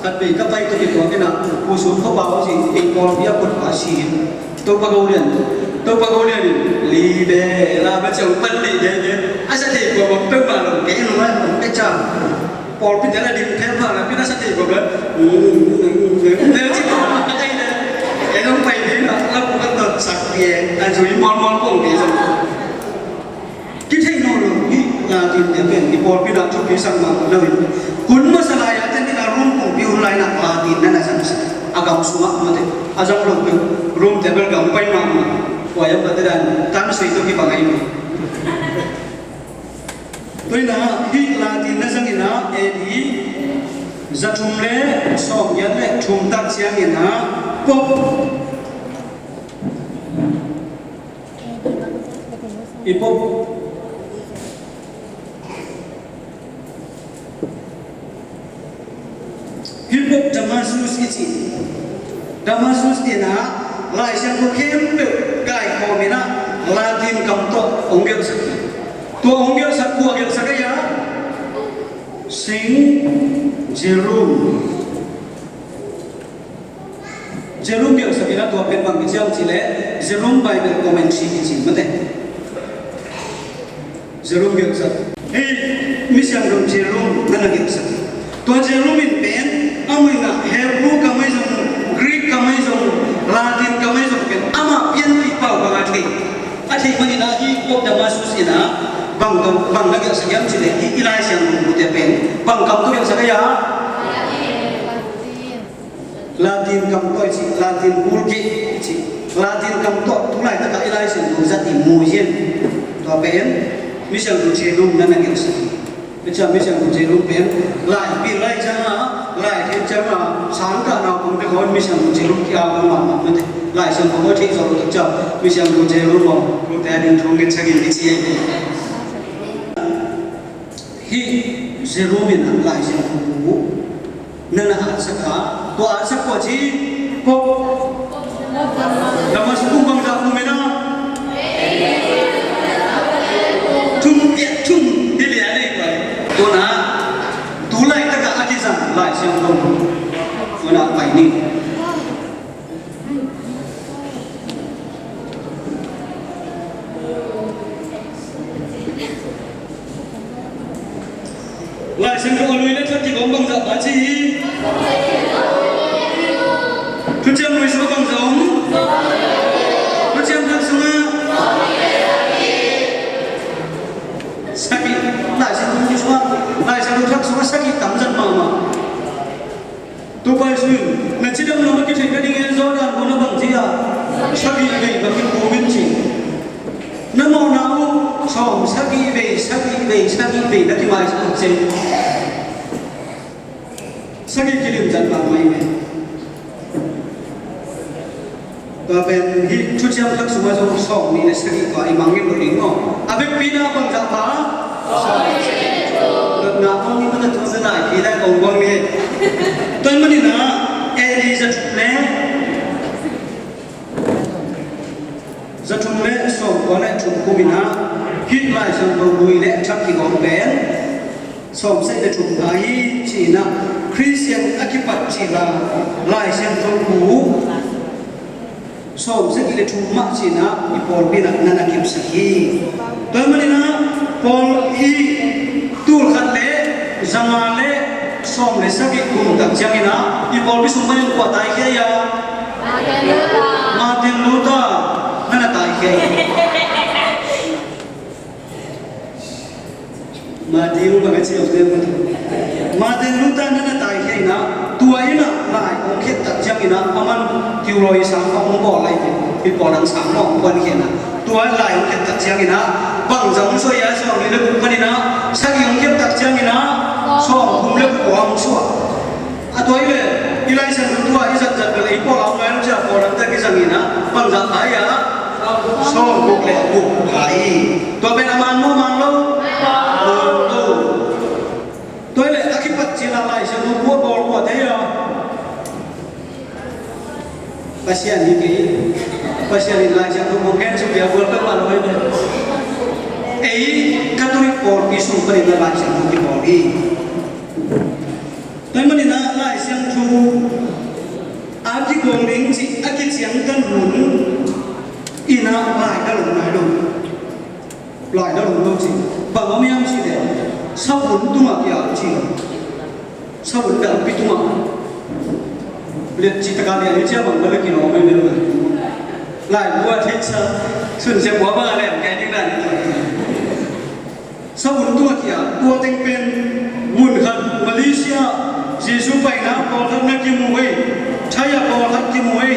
khat vei ka pai tuk i tuak in ah, Pu Sun khuapa aw ci, ei pawlpi a kutpa si hi. Topa ko lian, Topa ko lian in, liberame ci a hong pan lih gege. A sa thei kua bang peuhmah lo, kei in hong a hong pia ciang. Pawlpi te la ding peuhmah la, pi na sa thei kua bang. Nel ci kua bang a kai le. Ei hong pai ding in ah, la pu kan dot sak pia, a zui mualmual kong kei zong. Kithei nawn lo hi, Latin te pen i pawlpi in ah thupi sak mah lo hi. Hun masa lai a te ni a Rom kumpi hun lai in ah Latin na na zangsak a, gam sungah mate a zang lo pen Rom te bel gam pai mahmah. Tua hiam pate dan tan sui tawh kibang ahi hi. Tua hi in ah hih Latin na zang in ah A D za thum le sawmgiat le thum tak ciangin ah Pope i Pope, hih Pope Damasus i cih, Damasus in ah Lai Siangtho khempeuh kaikhawm in ah Latin kam tawh hong gelhsak hi. Tua hong gelhsak, kua gelhsak ahi a? Saint Jerome. Jerome gelhsak in ah tua pen bang kici hiam cih leh Jerome Bible Commentary kici mate. Jerome gelhsak. Hih misiangtho Jerome na na gelhsak. Tua Jerome in pen a muh in ah Hebrew kam ahi zong, Greek kam ahi zong, Latin kam ahi zong pen amah pianpih pau bang a thei. A theih manin ah hih Pope Damasus in ah bang kam, bang na gelhsak hiam cih leh hih i Lai Siangtho bute pen bang kam tawh gelhsak ahi a? Latin kam tawh i cih, Latin bulgit i cih, Latin kam tawh tu laitak a i Lai Siangtho zat i mu hi in. Tua pen misiangtho Jerome na na gelhsak hi. Tua ciang misiangtho Jerome pen lai pil lai ciang a, lai thei ciang a, sangkah naupangte khawng misiangtho Jerome ki-au mahmah mate. Lai Siangtho khawng thei zawh lo tak ciang misiangtho Jerome aw, kote a ding thu ngetsak in kici hi. Hih Jerome in ah Lai Siangtho bu na na atsak a, tua atsak kua ci, Pope Damasus kum bangzah kum in ah? Thum piak thum hi lian ei pai. Tua na tu laitak a a kizang Lai Siangtho tua na pai ni. Lai Siangtho a lui le thak kibang bangzah a ci hi. Thuciam lui sungah bangzah om. Thuciam thak sungah sagih. Lai Siangtho lui sungah, Lai Siangtho thak sungah sagih tam zat mahmah. Topa Jesu in na cidam lam a kitheih nading en zaw dan hun a bang ci a, sagih vei bang kiphum in ci. Na mawhna uh sawm sagih vei, sagih vei, sagih vei na kimaisak uh ci. Sagih kilim zat bang mai mai. Tua pen hih thuciam khat sungah zong sawm nih le sagih tua i mangngilh lo ding maw? A vekpi na bangzah pha? Dotna hong i mata tua za nai pi dai kong buang ni. Tua i manin ah A D za thum le za thum le sawm kua le thum kum in ah hih Lai Siangtho bu le a thak kigawm pen sawm sagih le thum pha hi ci-in ah Khristian a kipat cil a Lai Siangtho bu sawm sagih le thum mah ci-in ah i pawlpi in ah na na kipsak hi. Tua ahih manin ah pawl i tul khat le za nga le sawm le sagih kum tak ciangin ah i pawlpi sung panin kua taikhia hi a? Martin Luther na na taikhia hi. Martin Luther ka ci lo te. Martin Luther na na taikhia in ah tua in ah lai hong khiat tak ciangin ah aman kiu lawi sang hong bawl lai hi. Hi pawl dang sang hong puan khia in ah tua lai hong khiat tak ciangin ah bang zong soi a sawm nih le guk panin ah sagih hong khiat tak ciangin ah sawm thum le kua hong suah. A tua i le i Lai Siangtho tua i zat zat bel ei pawl a ngai lo cia pawl lam tak i zang in ah bang zah pha hi a? Sawm guk le guk pha hi. Tua pen a man maw man lo? Man lo. Tua i le a kipat cil a Lai Siangtho bu a bawl kua te hi a? Pasian hi kei. Pasian in Lai Siangtho bu gen suk pia bual peuhmah lo hi. Ei Catholic pawlpi sung panin a Lai Siangtho kibawl hi. Tua ahih manin ah Lai Siangtho a kigawm ding cih a kiciangtan hun in ah lai dal om nai lo. Lai dal om lo cih bang om hiam cih leh savun tungah kia ci lo. Savun dalpi tungah. Liat cih takah lian hi cia bang balik in om hi mel lo. Lai bua theihsa sun sia bua bang a lem kai ding dan hi. Savun tungah kia, tua teng pen mun khat Malaysia Jesu paina pawlkhat na kimu ei, Thai a pawlkhat kimu ei,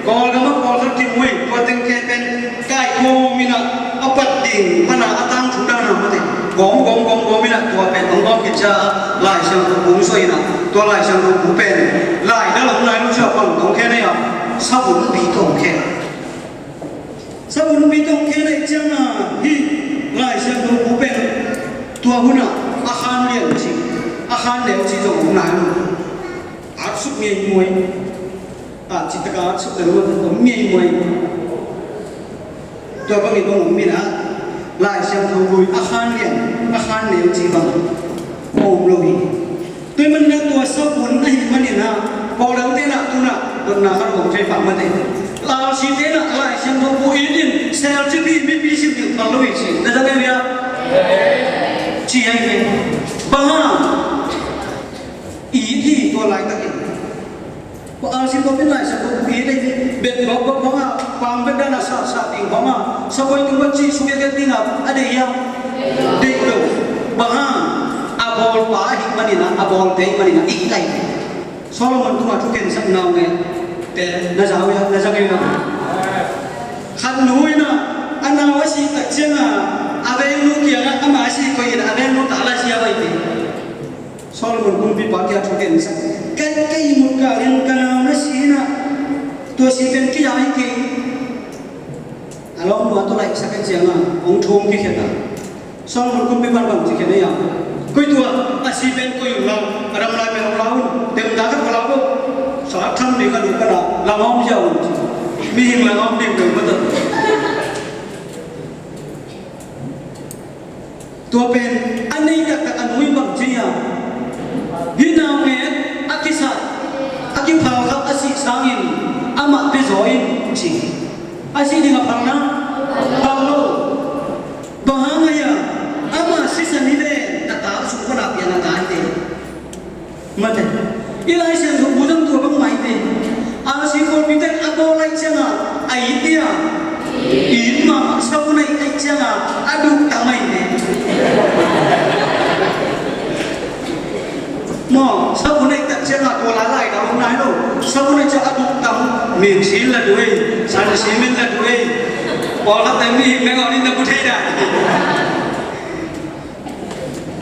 Kawlgam a pawlkhat kimu ei, tua teng pen kaikhawm in ah a pat ding pan a tangthu dan a mate gawm gawm gawm gawm in ah tua pen hong gawm khit cia Lai Siangtho bu hong suah in ah tua Lai Siangtho bu pen lai dal om nai lo cia bang tong khe nei a, savun pi tong khe. Savun pi tong khe nei ciang a hih Lai Siangtho bu pen tua hun ah a khan lian ci a khan neu ci zong om nai lo. At suk ngei muai. At cih tak a at suk leng om ngei muai. Tua bangin om in ah Lai Siangtho bu a khan lian a khan neu ci bang om lo hi. Tua ahih manin ah tua savun ahih manin ah pawl dangte in ah tu-in ah dotna khat om thei pah mate. Lai site in ah Lai Siangtho bu it in sel ci pi mipi sim ding phal lo hi ci. Na za neu hia? Ci ahi ve. Bang hang? It hi tua laitakin. Tua a si tua pen Lai Siangtho bu it ahi ve. Bet gawp gawp hong a, pang bet dan a sa sa ding hong a, sa koi tung bat ci suk et et ding a, a deih hia? Deih lo. Bang hang? A bawlpa ahih manin ah, a bawlte ahih manin ah it lai. Solomon tungah thu khensat nau nge te na za uh hia, na za ngei uh hia? Khat nu in ah a nau a sih tak ciang a, a vengnu kiangah amah a sih koih in a vengnu ta la sia vai te. Solomon kumpipa kiang thu khensat. Ka, ka ihmut kal in ka nau na si in ah tua si pen kei a hi kei. A lawmnu a tua laihsak a ciang a hong thum kikhen a. Solomon kumpipa in bang ci khen a hia? Koi tua a si pen koi un la, a dam lai pen hong la un, demna khat va la bo. Sa tham ding a lu ka la, la ngawm zia un ci. Mihing la ngawm ding peuh mah ta. Tua pen a nei taktak a nu in bang ci hiam? Hih naungek a kisat a kiphal khat a sih sangin amah pia zaw in ci. A sih ding a phal na? Phal lo. Bang hang a hiam? Amah sisan hi ven, a ta sung pan a pian a ta hi te. Mate. I Lai Siangtho bu zong tua bang mah hi ve. A si pawlpi ten a bawl ahih ciangin a it hi a, it mahmah, savun a it ahih ciangin a duk tam ahih ve. Maw, savun a it tak ciangin tua lai lai ka om nai lo. Savun a it ciangin a duk tam. Mik sil la duai, san sil min la duai. Pawlkhat ten mi hing meng aw nin na bu thei dan.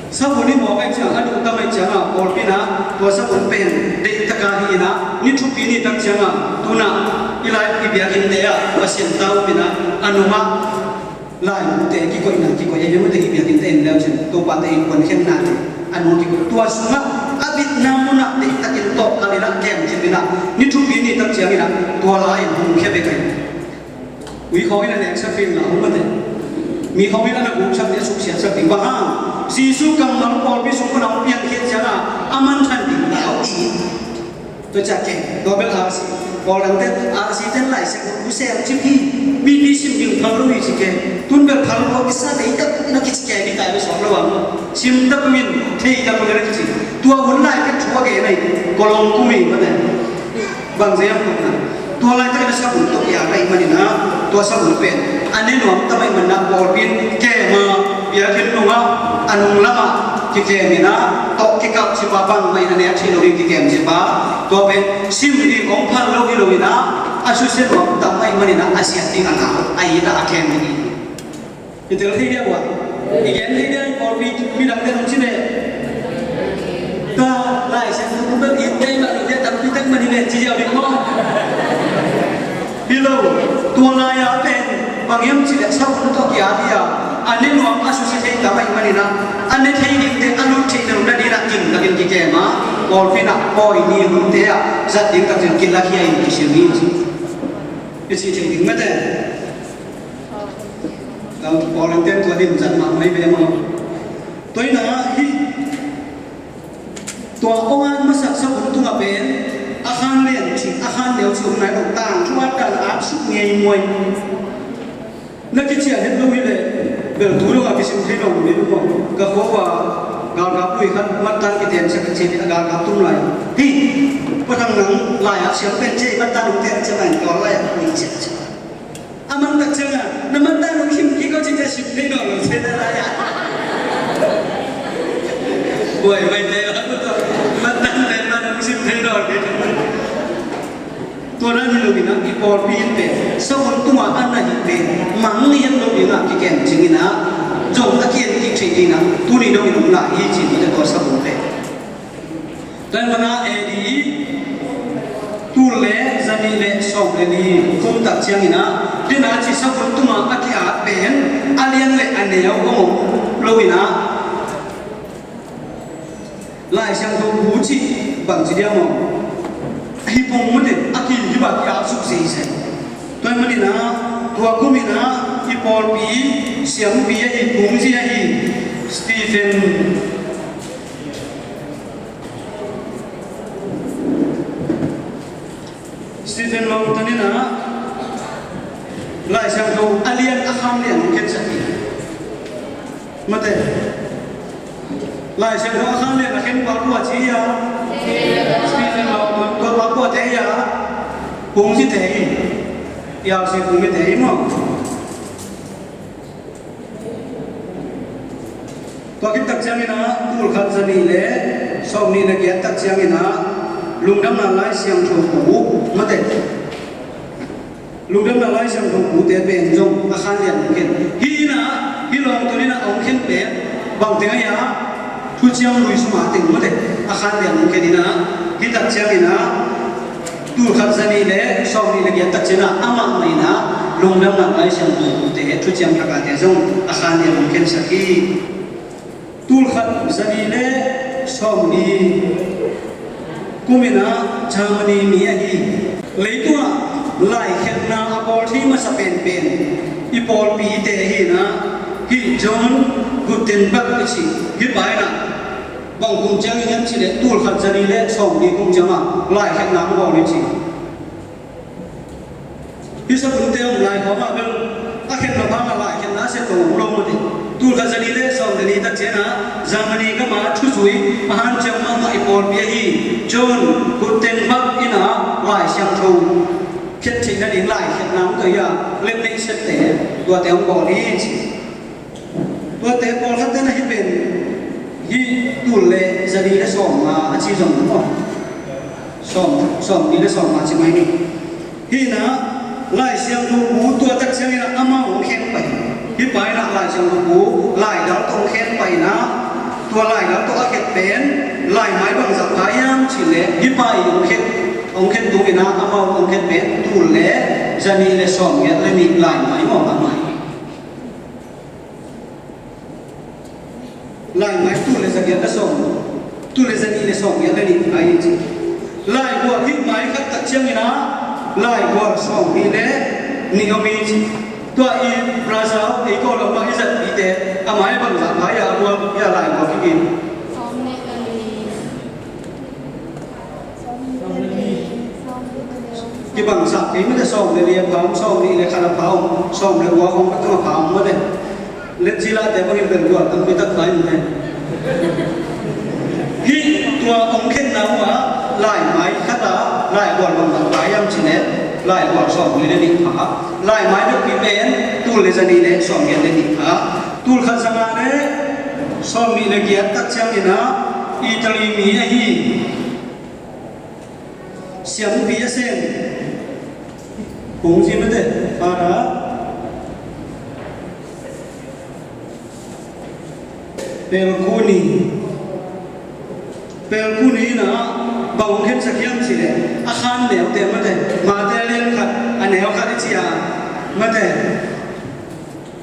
Savun i mawk ahih ciang a duk tam ahih ciangin pawlpi Ina, tua sabun pen deihtak a hi ina, ni thupi ni tak cianga tuna i lai i biakinnte ah Pasian tau ina, a nungah laimute kikoihna kikoih, ei mute i biakinnte in leucin Topate in kuankhenna te a nungah kikoih, tua sungah a bitna munah deihtakin tawh kal ina, kem cip ina, ni thupi ni tak ciang ina, tua lai in hong khia bek ahi. Ui khawng in a neksak ding la hong mate. Mi khawng in a na guksak ding, a suksiatsak ding. Bang hang? Jesu kammal pawlpi sung pan a hong piankhiat ciangin a manthan ding la hong i. Tua ciang ken, tua bel R C. Pawl dangte R C ten Lai Siangtho uh sem cip hi. Mipi sim ding phal lo hi ci ken. Tun bel phal lo, i sa dei tak na kici ken hi tai bel sawm lo ang. Sim tak min, thei tak min na kici. Tua hun lai ken thu a gen ahi. Kolong kumi mate. Bang zia hiam? Tua laitakin a sabun tawh kiat ahih manin ah, tua sabun pen a ne nuam tam ahih manin ah, pawlpi in kem a, biakinn nungah, a nung lamah kikem in ah, tawh kikap cip a, bangmah in a nek theih lo ding kikem cip a, tua pen sim ding hong phal lo hi lo in ah, a susia nuam tam ahih manin ah, a siat ding a ngah, a it a, a kem ding hi. I tel thei dia ua. I gen thei dia, i pawlpi midangte hong ci leh, tua Lai Siangtho bel i tel mah lo dia, tampi tak mah ni leh ci ziau ding maw? Hi lo, tua lai-a pen bang hiam cih leh sabun tawh kiat hi a, a ne nuam, a susia thei tam ahih manin ah, a ne thei dingte a lut theih nading ah kingtakin kikem a, pawlpi in ah pawi ni hunte ah zat ding takin kilakhia in kisim hi ci. I cih theih ding mate. Pawl in ten tua din zat mah mai ve maw. Tua in ah hih, tua hong at masak sabun tungah pen a khan lian cih, a khan neu cih om nai lo, tangthu at dan a at suk ngei muai. Na kician het lo hi leh bel tu dong a kisim thei nawn lo ding maw. Ka khua ua galkap lui khat mattan kitensak ciat hi a, galkap tum lai. Hi, Pa Thang, nang lai-at siam pen ci, mattan hong tensak lai, tua lai-at hong tensak. A man tak ciangin, na mattan hong sim kik o ci ciang sim thei nawn lo ci na lai-ah. Buai mai te, mattan pen man hong sim thei nawn lo. Tua dan hi lo in ah, i pawlpi in pen sabun tungah a na hih pen mang hiam lo ding ah kikem cing in ah, zong a ki-en kik theih ding ah, tuni dong in om lai hi ci, tua sabun pen. Tua ahih manin A D tul le zanih le sawm le li kum tak ciangin ah, tua a ci sabun tungah a ki-at pen a lian le a neu hong om lo in ah, Lai Siangtho bu cih bang ci diam maw? Hih pung mate, a ki, hih bang ki-at suk zeizai. Tua ahih manin ah, tua kum in ah i pawlpi siampi ahi, kungzi ahi Stephen Stephen Lawngton in ah Lai Siangtho a lian a khan lian hong khensak hi. Mate. Lai Siangtho a khan lian a khen pa kua ci a? Stephen Lawngton. Tua pa kua te hi a? Kungzite hi. I R C kungzite hi maw. Tua khit tak ciangin ah, tul khat za nih le sawm nih le giat tak ciangin ah, Lungdamna Lai Siangtho bu, mate. Lungdamna Lai Siangtho bute pen zong a khan lian hong khen. Hi in ah, hih Lawngton in ah hong khen pen bang teng ahi a, Thuciam Lui sungah teng, mate, a khan lian hong khen in ah, hi tak ciangin ah, tul khat za nih le sawm nih le giat tak ciangin ah, amah mah in ah Lungdamna Lai Siangtho bute, Thuciam Thak a te zong a khan lian hong khensak hi. Tul khat za nih le sawm nih kum in ah Germany mi ahi. Leitungah laikhekna a bawl thei masa penpen i pawlpite hi in ah, hih John Gutenberg i cih, hih pa in ah bang kum ciangin hiam cih leh tul khat za nih le sawm nih kum ciangah laikhekna hong bawl hi ci. Hih sabunte om lai khawng ah bel a khenna bangah laikhekna a sia tawm lo mah hi. Tul khat za nih le sawm le nih tak ciangin ah Germany gam a thuzui a hanciam mahmah i pawlpi ahi John Gutenberg in ah Lai Siangtho khet theih nading laikhekna hong koih a, lem neih sette tuate hong bawl hi ci. Tuate pawlkhatte na hih pen, hih tul le za nih le sawm nga a ci zong maw? Sawm, sawm nih le sawm nga ci mai ni. Hih in ah Lai Siangtho bu tua tak ciangin ah amah hong khen pah hi. Hih pa in ah Lai Siangtho bu laidal tawh hong khen pah in ah, tua laidal tawh a khet pen laimai bangza Cih leh hih pa i hong khen, hong khen tung in ah, amau hong khen pen tul le zanih le sawmgiat le nih lai mai maw, a mai. Lai mai tul le zagiat le sawm, tul le zanih le sawmgiat le nih lai i ci. Lai gual hih mai khat tak ciangin ah, lai gual sawmnih le nih om i ci. Tua i Brazil, ei ko lam ah i zat i te, a mai bangzah mai a gual, i a lai gual kik i. Kibangsak kei mate, sawm le li a pha om, sawm nih le khat a pha om, sawm le kua om, a tang a pha om mate. Let ci la te bangin bel gual tampi tak pha in te. Hih tua hong khenna uh ah, lai mai khat ah, lai gual bangzah pha hiam cih leh, lai gual sawm nih le nih pha. Lai mai deuh pi pen, tul le zanih le sawmgiat le nih pha. Tul khat za nga le sawm nih le giat tak ciangin ah, Italy mi ahi siampi a sem, kong ci mate, Father Pelkuni. Pelkuni in ah bang hong khensak hiam cih leh, a khan neute mate, Mate lian khat, a neu khat i ci a, mate,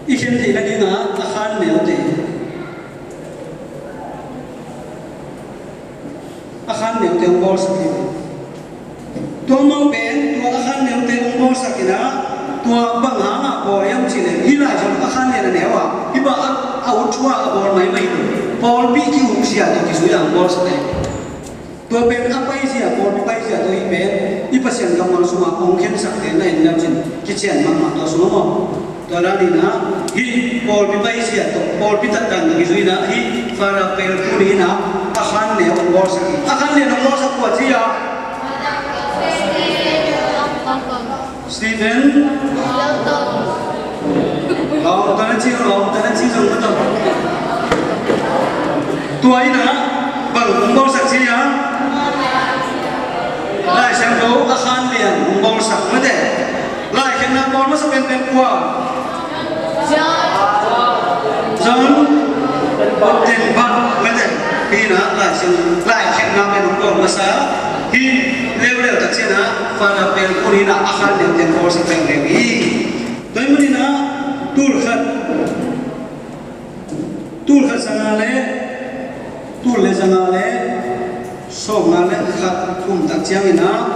i khen theih nading ah a khan neute. A khan neute hong bawlsak hi. Tua amau pen, tua a khan neute hong bawlsak in ah, tua bang hang a bawl hiam cih leh, hih lai zong a khan lian a neu a, hih bang a, a ut thu a a bawl maimai hi lo. Pawlpi ki-ukzia tawh kizui a hong bawlsak hi. Tua pen a paizia, pawlpi paizia tawh hih pen, i Pasian kammal sungah hong khensakte na en lecin, kician mahmah tua sungah maw. Tua dan in ah, hih pawlpi paizia tawh, pawlpi taktak na kizui in ah, hih Father Pelkuni in ah, a khan neu hong bawlsak hi. A khan lian hong bawlsak kua ci a? Stephen? Lawm tana ci, lawm tana ci zong ka tawh. Tua in ah, bang hong bawlsak ci a? Lai Siangtho a khan lian hong bawlsak mate. Lai khenna bawl masa penpen kua? John Gutenberg mate. Hih in ah Lai Siang, lai khenna pen hong bawl masa. Hih leuleu tak ciangin ah Father Pelkuni in ah a khan lian ten bawlsak penpen hi. Tua ahih manin ah tul khat, tul khat za nga le, tul le za nga le sawm nga le khat kum tak ciangin ah,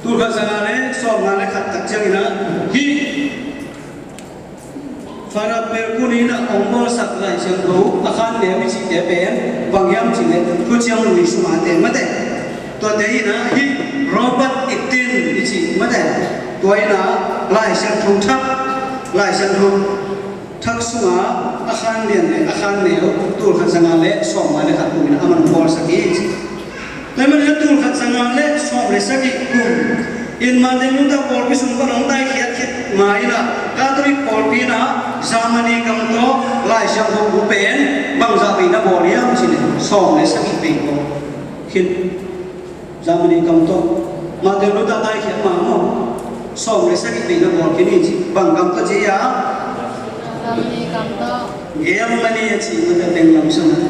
tul khat za nga le sawm nga le khat tak ciangin ah, hih Father Pelkuni in ah hong bawlsak Lai Siangtho a khan neu i cihte pen bang hiam cih leh, Thuciam Lui sungah te mate. Tuate in ah hih Robert Eden i cih mate. Tua in ah Lai Siangtho thak, Lai Siangtho thak sungah a khan lian le a khan neu tul khat za nga le sawm nga le khat kum in ah a man hong bawlsak hi ci. Tua ahih manin ah tul khat za nga le sawm le sagih kum in Martin Luther pawlpi sung pan hong taikhiat khit ma in ah, Catholic pawlpi in ah Germany gam tawh Lai Siangtho bu pen bangzah vei na bawl hiam cih leh, sawm le sagih vei bawl khin. Germany gam tawh Martin Luther taikhiat ma maw, sawm le sagih vei na bawl khin hi ci. Bang gam tawh ci a? Germany gam tawh. Germany a ci mate, teng lam sung ah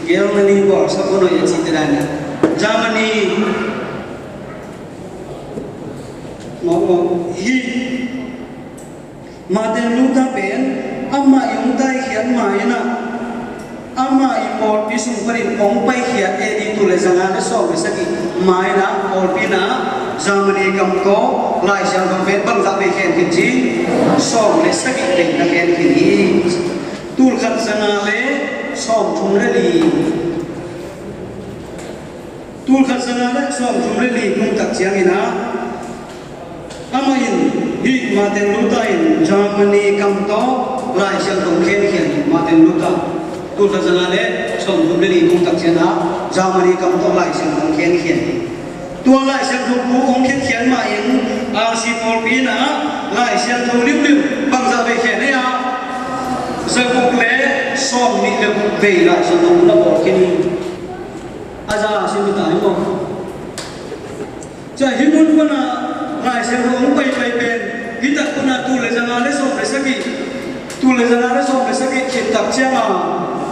Germany bawlsak uh noi a cihte dan a. Germany. Mawh, mawh. Hih Martin Luther pen amah i hong taikhiat ma in ah, amah i pawlpi sung panin hong paikhiat A D tul le za nga le sawm le sagih ma in ah, pawlpi in ah Germany gam tawh Lai Siangtho pen bangzah vei khen khin ci? Sawm le sagih vei na khen khin hi. Tul khat za nga le sawm thum le li, tul khat za nga le sawm thum le li kum tak ciangin ah, amah in, hih Martin Luther in Germany gam tawh Lai Siangtho khenkhia hi. Martin Luther, tul khat za nga le sawm thum le li kum tak ciangin ah Germany gam tawh Lai Siangtho khenkhia hi. Tua Lai Siangtho bu hong khenkhiat mah in R C pawlpi in ah Lai Siangtho liuliu bangzah vei khen hi a? Za guk le sawm nih le guk vei Lai Siangtho bu na bawl khin hi. A za a sim hi ta hi maw? Tua hi mun pana Lai Siangtho hong paipai pen, hi tak pana tul le zanga le sawm le sagih, tul le zanga le sawm le sagih khit tak cianga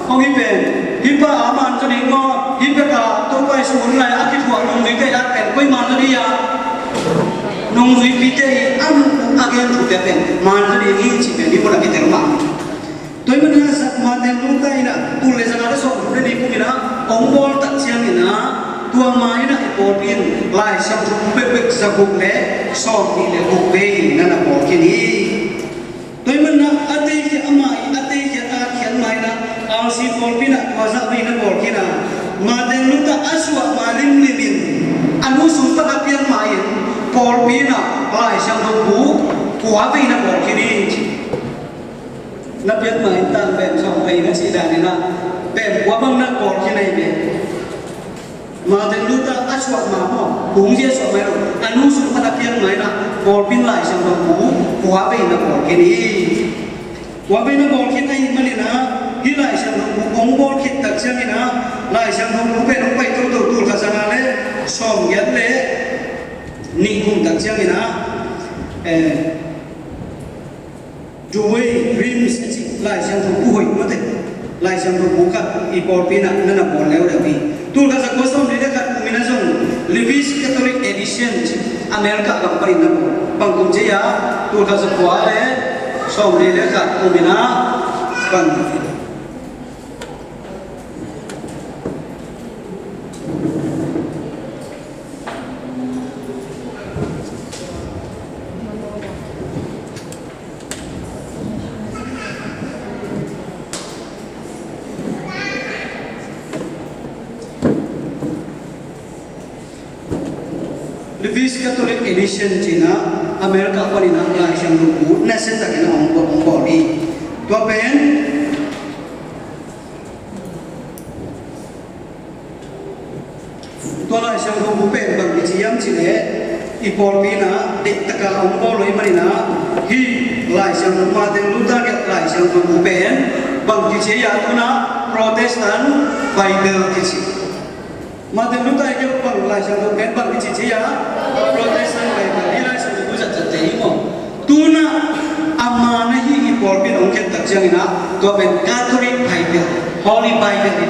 hong hi pen, hi pa a man zaw ding maw, hi peka Topa Jesu hun lai a kithuah nungzuite a pen koi man zaw ding a, nungzuipite i an a gen thute pen man zaw ding hi ci pen hi mun a kitel mah. Tua hi manin ah Martin Luther in ah tul le zanga le sawmthum le li kum in ah hong bawl tak ciangin ah tua ma in ah i pawlpi in Lai Siangtho bu bekbek za guk le sawmnih le guk vei na na bawl khin hi. Tua hi manin ah a teikhia ama i a teikhia a khiat ma in ah R C pawlpi in ah tua za vei na bawl khin a, Martin Luther a suah ma limlim in a nu sung pan a piang ma in pawlpi in ah Lai Siangtho bu kua vei na bawl khin hi. Na piak ma in tang pen sawm pen na cih dan in ah pen kua bang na bawl khin ahi ve. Martin Luther a suah ma maw, kung zia suah ma lo, a nu sung pan a piang ma in ah pawlpi in Lai Siangtho bu kua vei na bawl khin hi. Kua vei na bawl khin ahi manin ah hi Lai Siangtho bu kong bawl khit tak ciangin ah Lai Siangtho bu pen hong pai toto tul khat zanga le sawmgiat le nih kum tak ciangin ah eh, Douay-Rheims a ci Lai Siangtho bu hoih mate. Lai Siangtho bu khat i pawlpi in ah na na bawl leuleu hi. Tul khat za kua sawmli le khat kum in ah zong Lewis Catholic Edition ci America gam panin na bawl. Bang kum ci a, tul khat za kua le sawmli le khat kum in ah bang Lewis Catholic Edition ci-in ah America panin ah Lai Siangtho bu nasia takin ah hong bawl, hong bawl hi. Tua pen Tua Lai Siangtho bu pen bang kici hiam cih leh i pawlpi in ah deihtakin hong bawl lo ahih manin ah hih Lai Siangtho, Martin Luther kiang Lai Siangtho bu pen bang kici hiam, tu-in ah Protestant Bible kici. Martin Luther kiang bang Lai Siangtho pen bang kici ci hiam, Protestant Bible, hih Lai Siangtho bu zatzatte hi maw. Tu-in ah a man ahi i pawlpi in hong khen tak ciangin ah tua pen Catholic Bible, Holy Bible hi.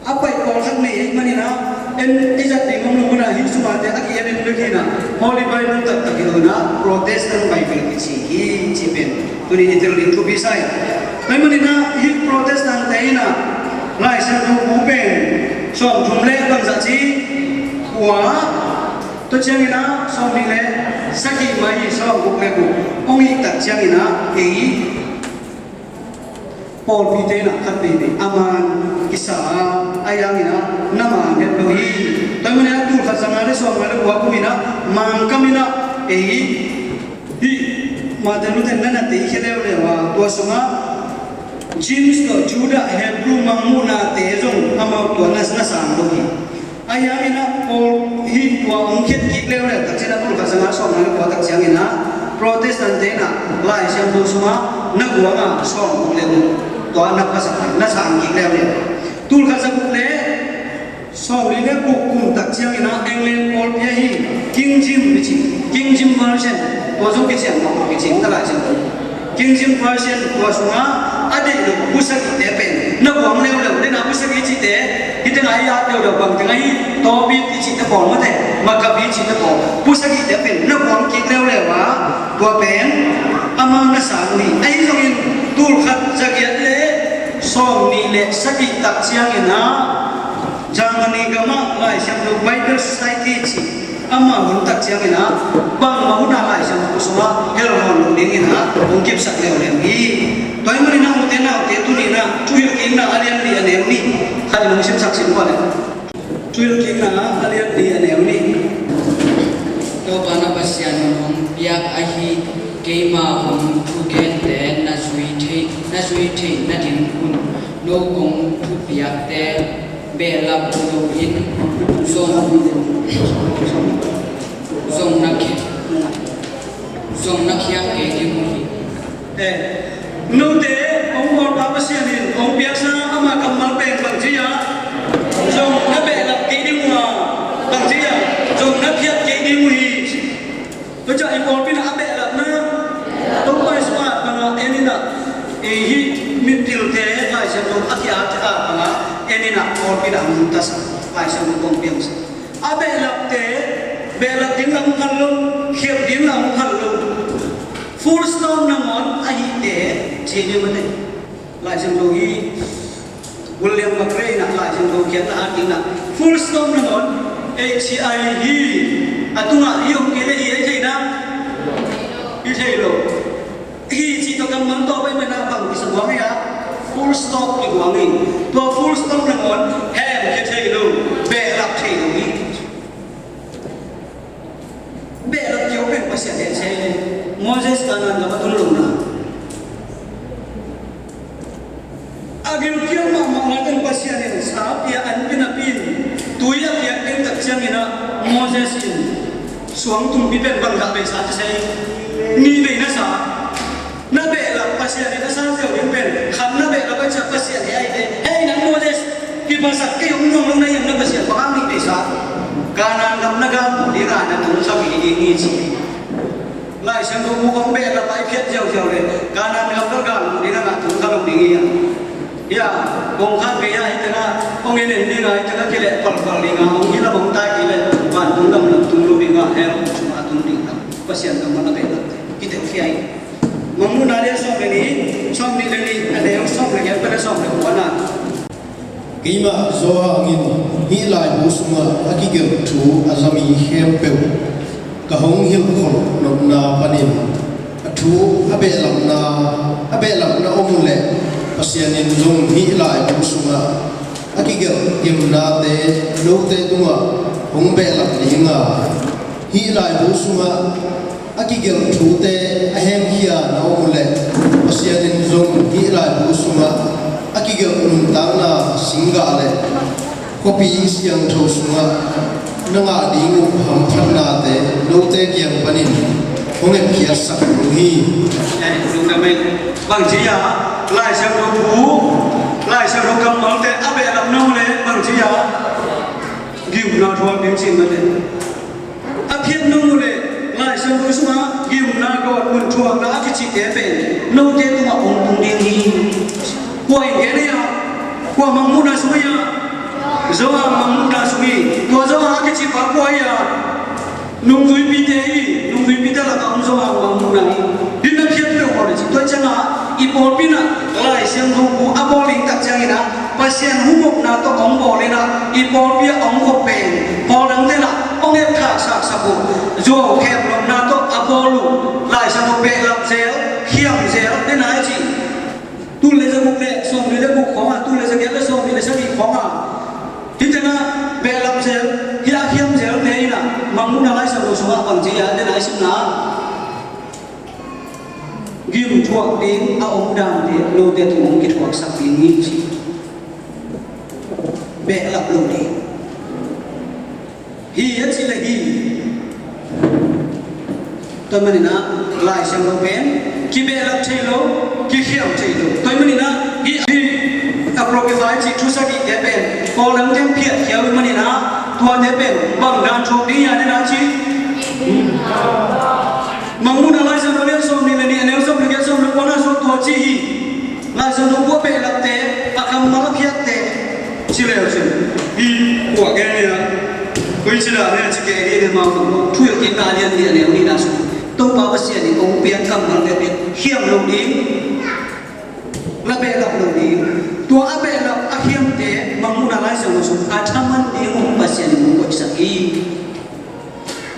A pai pawlkhat nei ahih manin ah en i zat ding om lo munah hih sungate a ki-en en bek hi-in ah Holy Bible taktak hi lo-in ah Protestant Bible kici hi cih pen tuni i tel ding thupi sa hi. Tua ahih manin ah hih Protestant-te in ah Lai Siangtho bu pen sawmthum le bangzah ci, kua, tua ciangin ah sawmnih le sagih mah hi, sawmguk le guk hong hih tak ciangin ah ei pawlpite in ah khat veivei a man kisa a, ahi hangin ah na man het lo hi. Tua ahih manin ah tul khat za nga le sawmnga le kua kum in ah Mangkam in ah ei hih Martin Luther in na na teikhia leuleu a, tua sungah James tawh Judah, Hebrew mangmuhnate zong amau tua na, na sang lo hi. Ahi hangin ah Paul hih tua hong khiat kik leuleu tak ciangin ah tul khat za nga sawmnga le kua tak ciangin ah Protestant-te in ah Lai Siangtho sungah na guang a sawmguk le guk tua na phasak a, na sang kik leuleu. Tul khat za guk le sawmli le guk kum tak ciangin ah England pawlpi ahi King James kici, King James Version, tua zong kician mahmah kici ta Lai Siangtho. King James Version tua sungah a deih lo bu sagihte pen na guang leuleu, dena bu sagih i cihte hih tengah i at leuleu, bang tengah hih Tobit i cihte pawl mate, Maccabee i cihte pawl, bu sagihte pen na guang kik leuleu a, tua pen amau na sang uh hi. Ahi zongin tul khat za giat le sawmnih le sagih tak ciangin ah Germany gamah Lai Siangtho Bible Society ci ama hun tak ciangin ah bangmah hun ah Lai Siangtho sungah hel nawn lo dingin ah hong kipsak leuleu hi. Tua ahih manin ah ute naute tuni in ah Thuhilhkikna a lian li a neu nih khat in hong simsak sin uh a le. Thuhilhkikna a lian li a neu nih. Topa na Pasian in hong piak ahi keima hong thugente na zui theih, na zui theih nading un no kong thupiakte behlap loin zong, zong na khe, zong na khiak kei ding uh hi. Eh, note hong bawlpa Pasian in hong piaksa ama kammal pen bang ci a, zong na behlap kei ding uh a, bang ci a, Pawlpi dah hong tasa, Lai Siangtho kong piangsa. A behlapte, behlap ding lam phal lo, khiap ding lam phal lo. Full stop nangawn ahihte ci ding mate. Lai Siangtho hi, William Barclay in ah Lai Siangtho khiatna a ding ah full stop nangawn, H I hi, a tungah hi om kei le hi, hi thei na? Hi thei lo. Hi cih tawh kammal tawh pai mah na bang kisa guang hi a, full stop kiguang hi. Tua full stop nangawn hem hi thei lo, behlap thei lo hi. Behlap kio pen Pasian hen se. Moses Kanaan gam a tun lo na. A gilkial mahmah ngai teng Pasian in sa pia an pia napi in tui a piak teng tak ciangin ah Moses in suang tumpi pen bang dah bei sa ci sei. Nih bei na sa. Na behlap Pasian in a sa ziau ding pen khan na behlap a ciah Pasian he ai te. Hei nang Moses, kiphasak kei hong nuam lo na hiam na Pasian bang hang nih bei sa. Kanaan gam na gam ding a na tung sa pi ding hi ci. Lai Siangtho bu kong behlap a i phiat ziauziau le Kanaan gam galgal ding a ngah tung kha lo ding hi a. Hia, kong khan kei a hi tengah hong en en ding a, hi tengah kileh palpal ding a, hong hi lam hong tai kei leh vantung gam lam tung lo ding a, hell sungah tung ding a. Pasian gam a na behlap te kiteukhia hi. Mangmuhna lian sawm le nih, sawm nih le nih, a neu sawm le giat pan a sawm le kua na. Keimah Johan in hih laibu sungah a kigelh thu a za mi khempeuh ka hong hilhkholh nopna panin a thu a behlapna, a behlapna om uh leh Pasian in zong hih laibu sungah a kigelh gimnate note tungah hong behlap ding a, hih laibu sungah a kigelh thute a hemkhia na om uh leh Pasian in zong hih laibu sungah a kigelh nuntakna singgah le khuapi siangtho sungah na ngah ding uh hamphatnate note kiang panin hong epkhiatsak ding hi. Eh, lungdam ei. Bang ci a, Lai Siangtho bu, Lai Siangtho kammalte a behlap na om uh leh bang ci a, gimna thuak ding cih mate. A phiat nung uh leh Lai Siangtho sungah gimna, gawtmun, thuakna a kicihte pen note tungah hong tung ding hi. Kua in gen hi a, kua mangmuhna sung hi a, Johan mangmuhna sung hi. Tua Johan a kicihpa kua hi a, nungzuipite hi. Nungzuipite lakah om Johan mangmuhna hi. Hih na phiat peuhmah le cih tua ciangah i pawlpi in ah Lai Siangtho bu a bawl ding tak ciangin ah Pasian hong upna tawh hong bawl in ah i pawlpi ah hong khop pen pawl dangte in ah hong epkhaksak sak uh. Zuau khemlopna tawh a bawl uh Lai Siangtho behlap zel, khiam zel, den a i cih. Tul le za guk le sawmli le guk khawng a, tul le za giat le sawmli le sagih khawng a, hih teng ah behlap zel, hih a khiam zel te in ah Mangmuhna Lai Siangtho sungah bang ci a, den a i simna ah gim thuak ding a om dante note tung hong kithuaksak ding hi ci. Behlap lo ding hi a ci le hi. Tua manin ah Lai Siangtho pen kibehlap thei lo, kikhiam thei lo. Tua manin ah hih, hih Apocrypha i cih thu sagihte pen pawl dangte in phiatkhia uh manin ah tuate pen bang dan thuak ding hi a, den a ci. Mangmuhna Lai Siangtho lian sawmnih le nih, a neu sawm le giat, sawm le kua na sung tua ci hi. Lai Siangtho bu a behlapte, a kammal a phiatte ci le uh cin. Hi kua gen hi a, koi ci dah ne ci kei hi ne mau tung lo. Thuhilhkikna lian nih, a neu nihna sung Topa Pasian in hong piak kammalte pen khiam lo ding, la behlap lo ding. Tua a behlap a khiamte Mangmuhna Lai Siangtho sung a thaman ding uh Pasian in hong koihsak hi.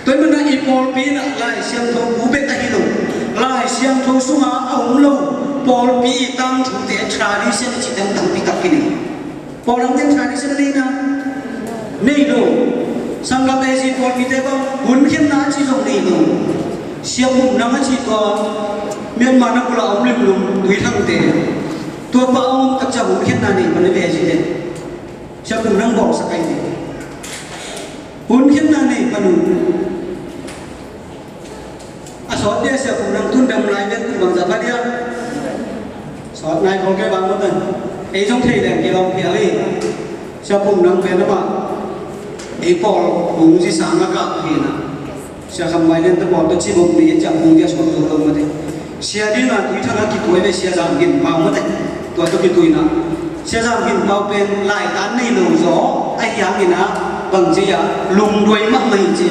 Tua ahih manin ah i pawlpi in ah Lai Siangtho bu bek ahi lo, Lai Siangtho sungah a om lo pawlpi i tangthute, tradition i cihte tampi tak kinei. Pawl dangte in tradition a nei na? Nei lo. Sanggam A C pawlpite bang hunkhiatna a cih zong nei lo. Sia Pum Nang a cih tua Myanmar na kul a om limlum Tuithangte, tua pa a om tak ciang hunkhiatna nei pan a ve a cihte. Sia Pum Nang bawlsak ahi ve. Hunkhiatna nei pan uh. A sawt dia Sia Pum Nang tun dam lai vet uh bangzah pha dia. Sawt nai khol kei bang mawk tan. Ei zong thei leng kilawm phial hi. Sia Pum Nang pen amah ei pawl hong zi sang a kah hi na. Sia Kham Mai Lian te pawl tawh cibawk ni a ciah hong dia sawt zo lo mate. Sia ding a Tuithang a kituai ve, Sia Zam Gin bang mate. Tua tawh kituina. Sia Zam Gin Pau pen laitan nei lo zaw ahi hangin ah bang ci a, lungduai mahmah hi ci.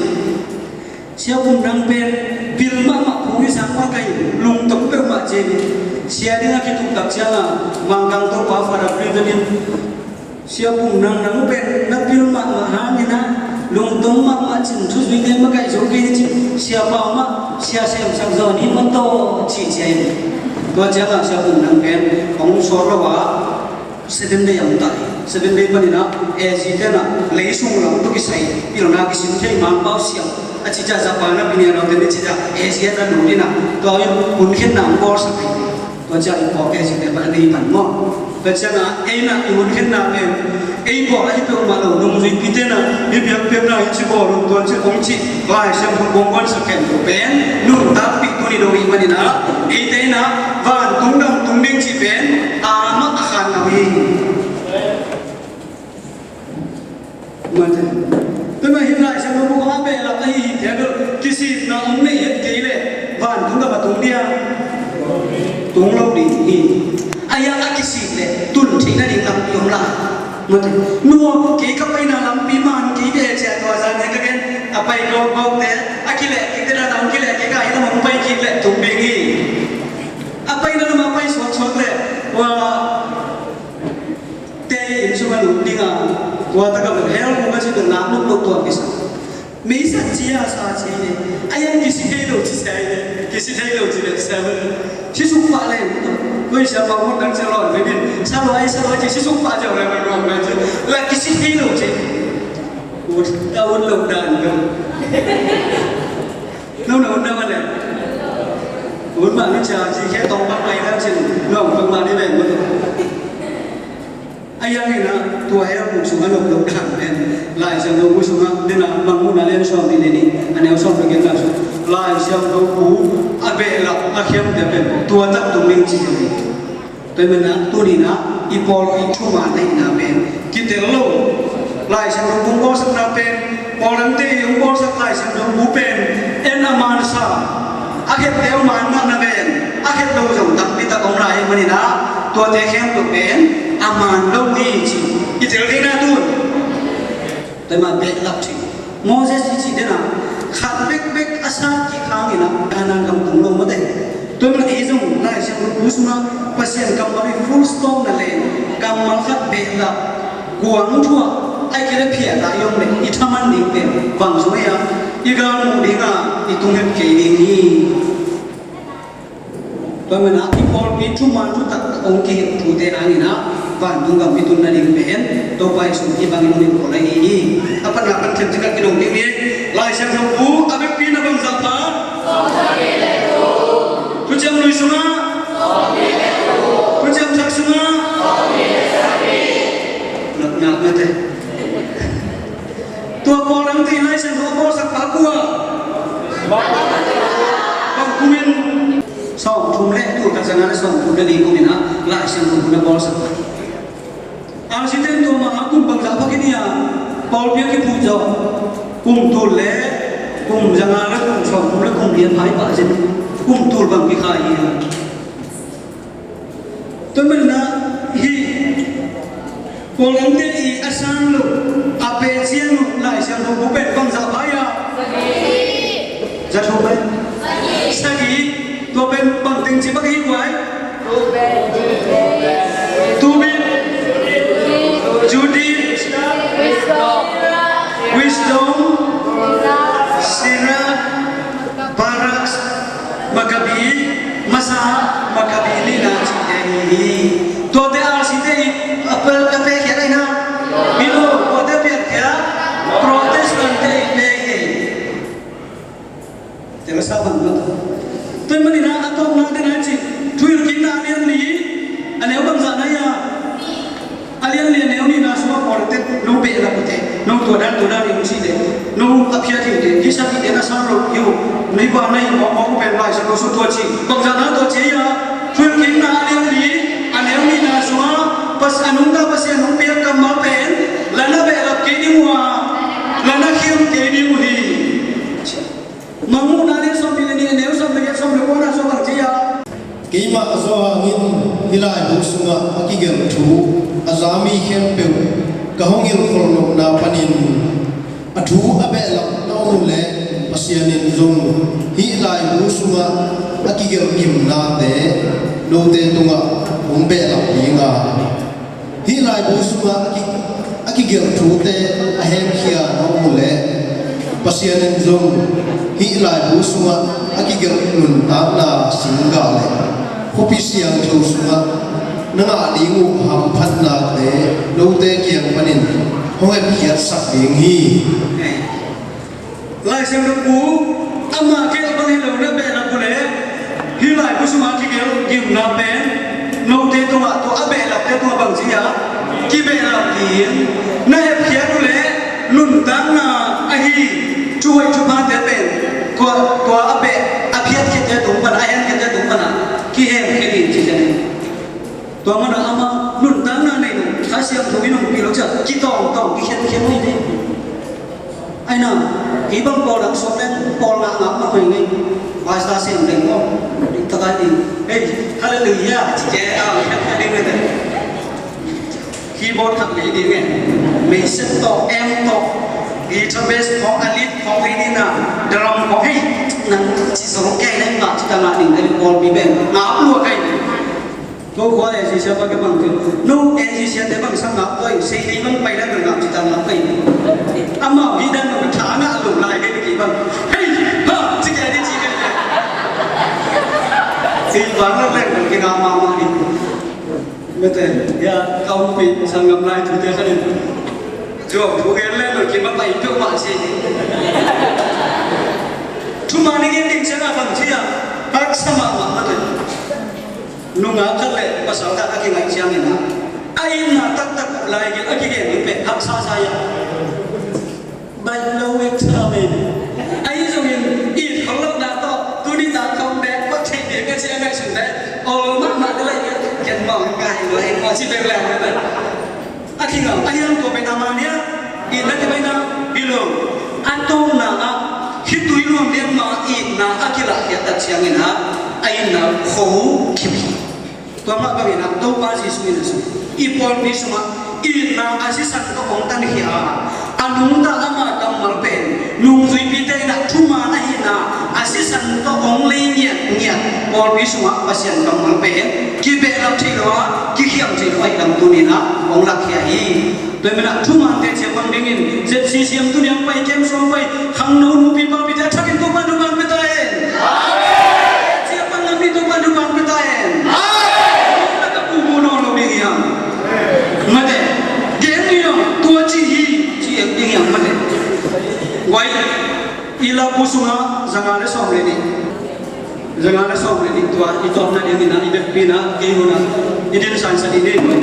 Sia Pum Nang pen bil mahmah, phung i sang mah kai, lungtong peuhmah ci. Sia ding a kituktak ciang a Mangkang Topa Father Clement in, Sia Pum Nang, nang pen na pil mahmah hangin ah lungtong mahmah cin, thuzui ne makaih zo kei ni ci. Sia Pau mah sia semsak zaw ni maw taw ci cia in. Tua ciang a Sia Pum Nang pen hong sawt lo a, Seven Day a hong tai. Seven Day panin ah A Z ten ah lei sung lam tawh kisai pilna kisin thei Mangpau siam a ci cia, Japan a pinian lo ten i ci cia, A Z ten a lut in ah tua hun khenna hong bawlsak hi. Tua ciang i pawlpi cihte pan a nei pan maw? Tua ciangin ei na i hun khenna pen ei bawl ahi peuhmah lo, nungzuipite na i biakpiakna hi ci bawl un tua ci hong ci. Lai Siangtho hong guansak khempeuh pen nuntakpih tuni dong i hih manin ah eite in ah vantung gam tung ding cih pen a mah a khan lo hi. Mate. Tua mah hi Lai Siangtho buk a behlap ahi hi, tua bel kisitna hong nei het kei leh vantung gam a tung dia? Tung lo ding hi. A hiang a kisit leh tun theihna ding lampi om lai. Mate. Nua, kei ka paina lampi man kei ve cia tua zan ne ka gen a pai gawkgawkte a kileh kik te, na lam kileh kik a hi lam hong pai kik leh tung ding hi. A paina lam a pai suaksuak leh ua te inn sung a lut ding a, tua tak a bel hell kung a ci bel nak nop lo tua kisa. Meisa ci a sa ci hi. A hiang kisi thei lo ci sia hi. Kisi thei lo ci bel sia bel. Sisuk pah leng. Koi sia pah mut dang sia lon bel din. Sa lua ai sa lua ci sisuk pah cia leng leng leng ci. La kisi thei lo ci. Ut ta ut lo dan bel. No no na ma leng. Ut mah ni cia ci khe tong bang mai dang cin. No bang mah ni leng mut. A hiang in ah tua hell kung sung a nop loh dan pen Lai Siangtho bu sungah den a Mangmuhna lian sawm nih le nih a neu sawm le giat na sung Lai Siangtho bu a behlap a khiamte pen tua tak tung ding ci hi. Tua hi manin ah tuni in ah i pawlpi thuman ahihna pen kitel lo. Lai Siangtho bu bawlsakna pen Paul Dangte i hong bawlsak Lai Siangtho bu pen en a man sa, a khette a man mahna pen a khet lo zong tampi tak om lai hi manin ah tuate khempeuh pen a man lo hi ci. I tel ding na tun tua mah behlap ci. Moses i cih den a khat bekbek a sat kik hangin ah Kanaan gam tung lo mate. Tua mah ei zong Lai Siangtho bu sungah Pasian kammal i full stop na leng kammal khat behlap guang thuah ai kei le phiat a i om le i thaman ding pen bang zong ei a i galmuh ding a i tung het kei ding hi. Tua mah in ah i pawlpi thuman thutak hong kihilh thute hangin ah vantung gam i tun nading pen Topa i sung i bangin hong inkhol ahi hi. A patna pan themcik a kidong ding hi. Lai Siangtho bu a vekpi na bangzah pha? Thuciam Lui sungah? Thuciam Thak sungah? Nak nak mate. Tua Paul Dangte Lai Siangtho a bawlsak pa kua? Bang kum in? Sawmthum le, tu ka zanga le sawmthum le li kum in ah Lai Siangtho bu na bawlsak. A siten tua mah a kum bangzah pha khin hi a, pawlpi a kiphuh zawh kum tul le kum zanga le kum sawmthum le kum li a phai pah zin kum tul bang kikhai hi a. Tua manin ah hih Paul Dangte i a sang lo, a peh ciang lo Lai Siangtho bu pen bangzah pha hi a? Za thum pen? Sagih. Tua pen bang teng ci bang hi guai? Tobit, Judith, Wisdom, Sirach, Barak, Makabi, Masa, Makabi nihna cihte hi hi. Tuate R C te i a pe, a pekhiat ahi na. Milo, tuate piatkhiat Protestant te i pek hi. Te masa bang mata. Tua manin ah a tawpna te na ci. Thuhilhkikna a lian li a neu bangzah na hi a? A lian li a neu nihna sungah Paul Dangte no behlap uh te, no tua dan tua dan hi uh cih leh, no a phiat hi uh te, hih sagihte na sang lo hi uh, no hih bang na hih mawkmawk uh pen Lai Siangtho sung tua ci. Bangzah na tua ci hi a? Thuhilhkikna a lian li a neu nihna sungah Pas, a nungta Pasian hong piak kammal pen la na behlap kei ding uh a, la na khiam kei ding uh hi. Mangmuhna lian sawm nih le nih, a neu sawm le giat, sawm le kua na sung bang ci a? Keimah zawh hangin hih laibu sungah a kigelh thu A za mi khempeuh ka hong hilhkholh nopna panin a thu a behlap na om uh leh Pasian in zong hih laibu sungah a kigelh gimnate note tungah hong behlap ding a, hih laibu sungah a ki, a kigelh thute a hemkhia na om uh leh Pasian in zong hih laibu sungah a kigelh nuntakna singgah le khuapi siangtho sungah na ngah ding uh hamphatnate note kiang panin hong hepkhiatsak ding hi. Lai Siangtho bu amah kiang pan hi lo na behlap uh leh hih laibu sungah kigelh gimna pen note tungah tua a behlapte tungah bangci a kibehlap ding na hepkhiat uh leh nuntakna ahi thuhoih thuphate pen tua, tua a beh a phiatkhiate tung pan a henkhiate tung pan a kihemkhia ding ci zen. Tua mana amah nuntakna nei lo, Kha Siangtho in hong pia lo ciang kitawngtawng kikhenkhen nei ding. Aina, kei bang pawl lam suak leng pawl ngah ngah mah hoih ngei. Pastor siam leng maw, ding takai ding. Hei, hallelujah ci ke a, khen ka ding nete. Keyboard khat lei ding e. Meisek tawh, amp tawh, guitar bass khawng, a lead khawng, lead in a, drum khawng, hei, nang ci zong kei leng ngah ci ta ngah ding te, pawl bi ben ngah lua kai. Ko khua A G C pa ke bang ke. No A G C te bang sang ngap koi, sei dei bang pai lai bang ngap ci ta ngap koi. Amau hi dan bang tha ngah lo lai ke ki bang. Hei, ha, ci ke di ci ke. Ci bang lak lek bang ki ngap ma ma di. Mete, ya, kau pi sang ngap lai tu te kali. Jo, bu ke lek bang ki ma pai tu ma ci. Thuman i gen ding ciang a bang ci a. Haksa mahmah mate. Nungak khat le pasal khat a kingaih ciangin ah, a itna taktak uh laigil a kigen ding pen haksa sa hi a. Baih lo exam in. Ahi zongin it khol lohna tawh tuni tak khawng bek khuat theih ding a ci a ngaihsun bek. Awl mahmah te lai ken mawh ngai lo hi mawh ci bek leng. A kingau a hiang tua pen a mania itna kibaina hi lo. A tawpna ah khitui luang lian ma itna a kilahkhiat tak ciangin ah a itna kho khip hi. Tua mah bangin ah Topa Jesuh in a sung i pawlpi sungah itna a sisan tawh hong tankhia a, a nungta ama kammal pen nungzuipite in ah thuman ahihna a sisan tawh hong lei ngiatngiat pawlpi sungah Pasian kammal pen kibehlap thei lo a, kikhiam thei lo a, i lam tunin ah hong lakkhia hi. Tua hi menah thumante ciapang dingin Z C C M tuniang pai, kem suang pai, khangno nupi papite a thakin Topa nupang pia ta hen. Ciapang ngam ni Topa nupang pia ta hen. Ka bubu nawn lo ding hiam? Mate. Gen ni hiam? Tua ci hi. Ci ding hiam? Mate. Guai. I labu sungah zanga le sawm le nih. Zanga le sawm le nih tua i tawpna dingin ah i vekpi in ah kei hun ah i din sansan i nei nuai.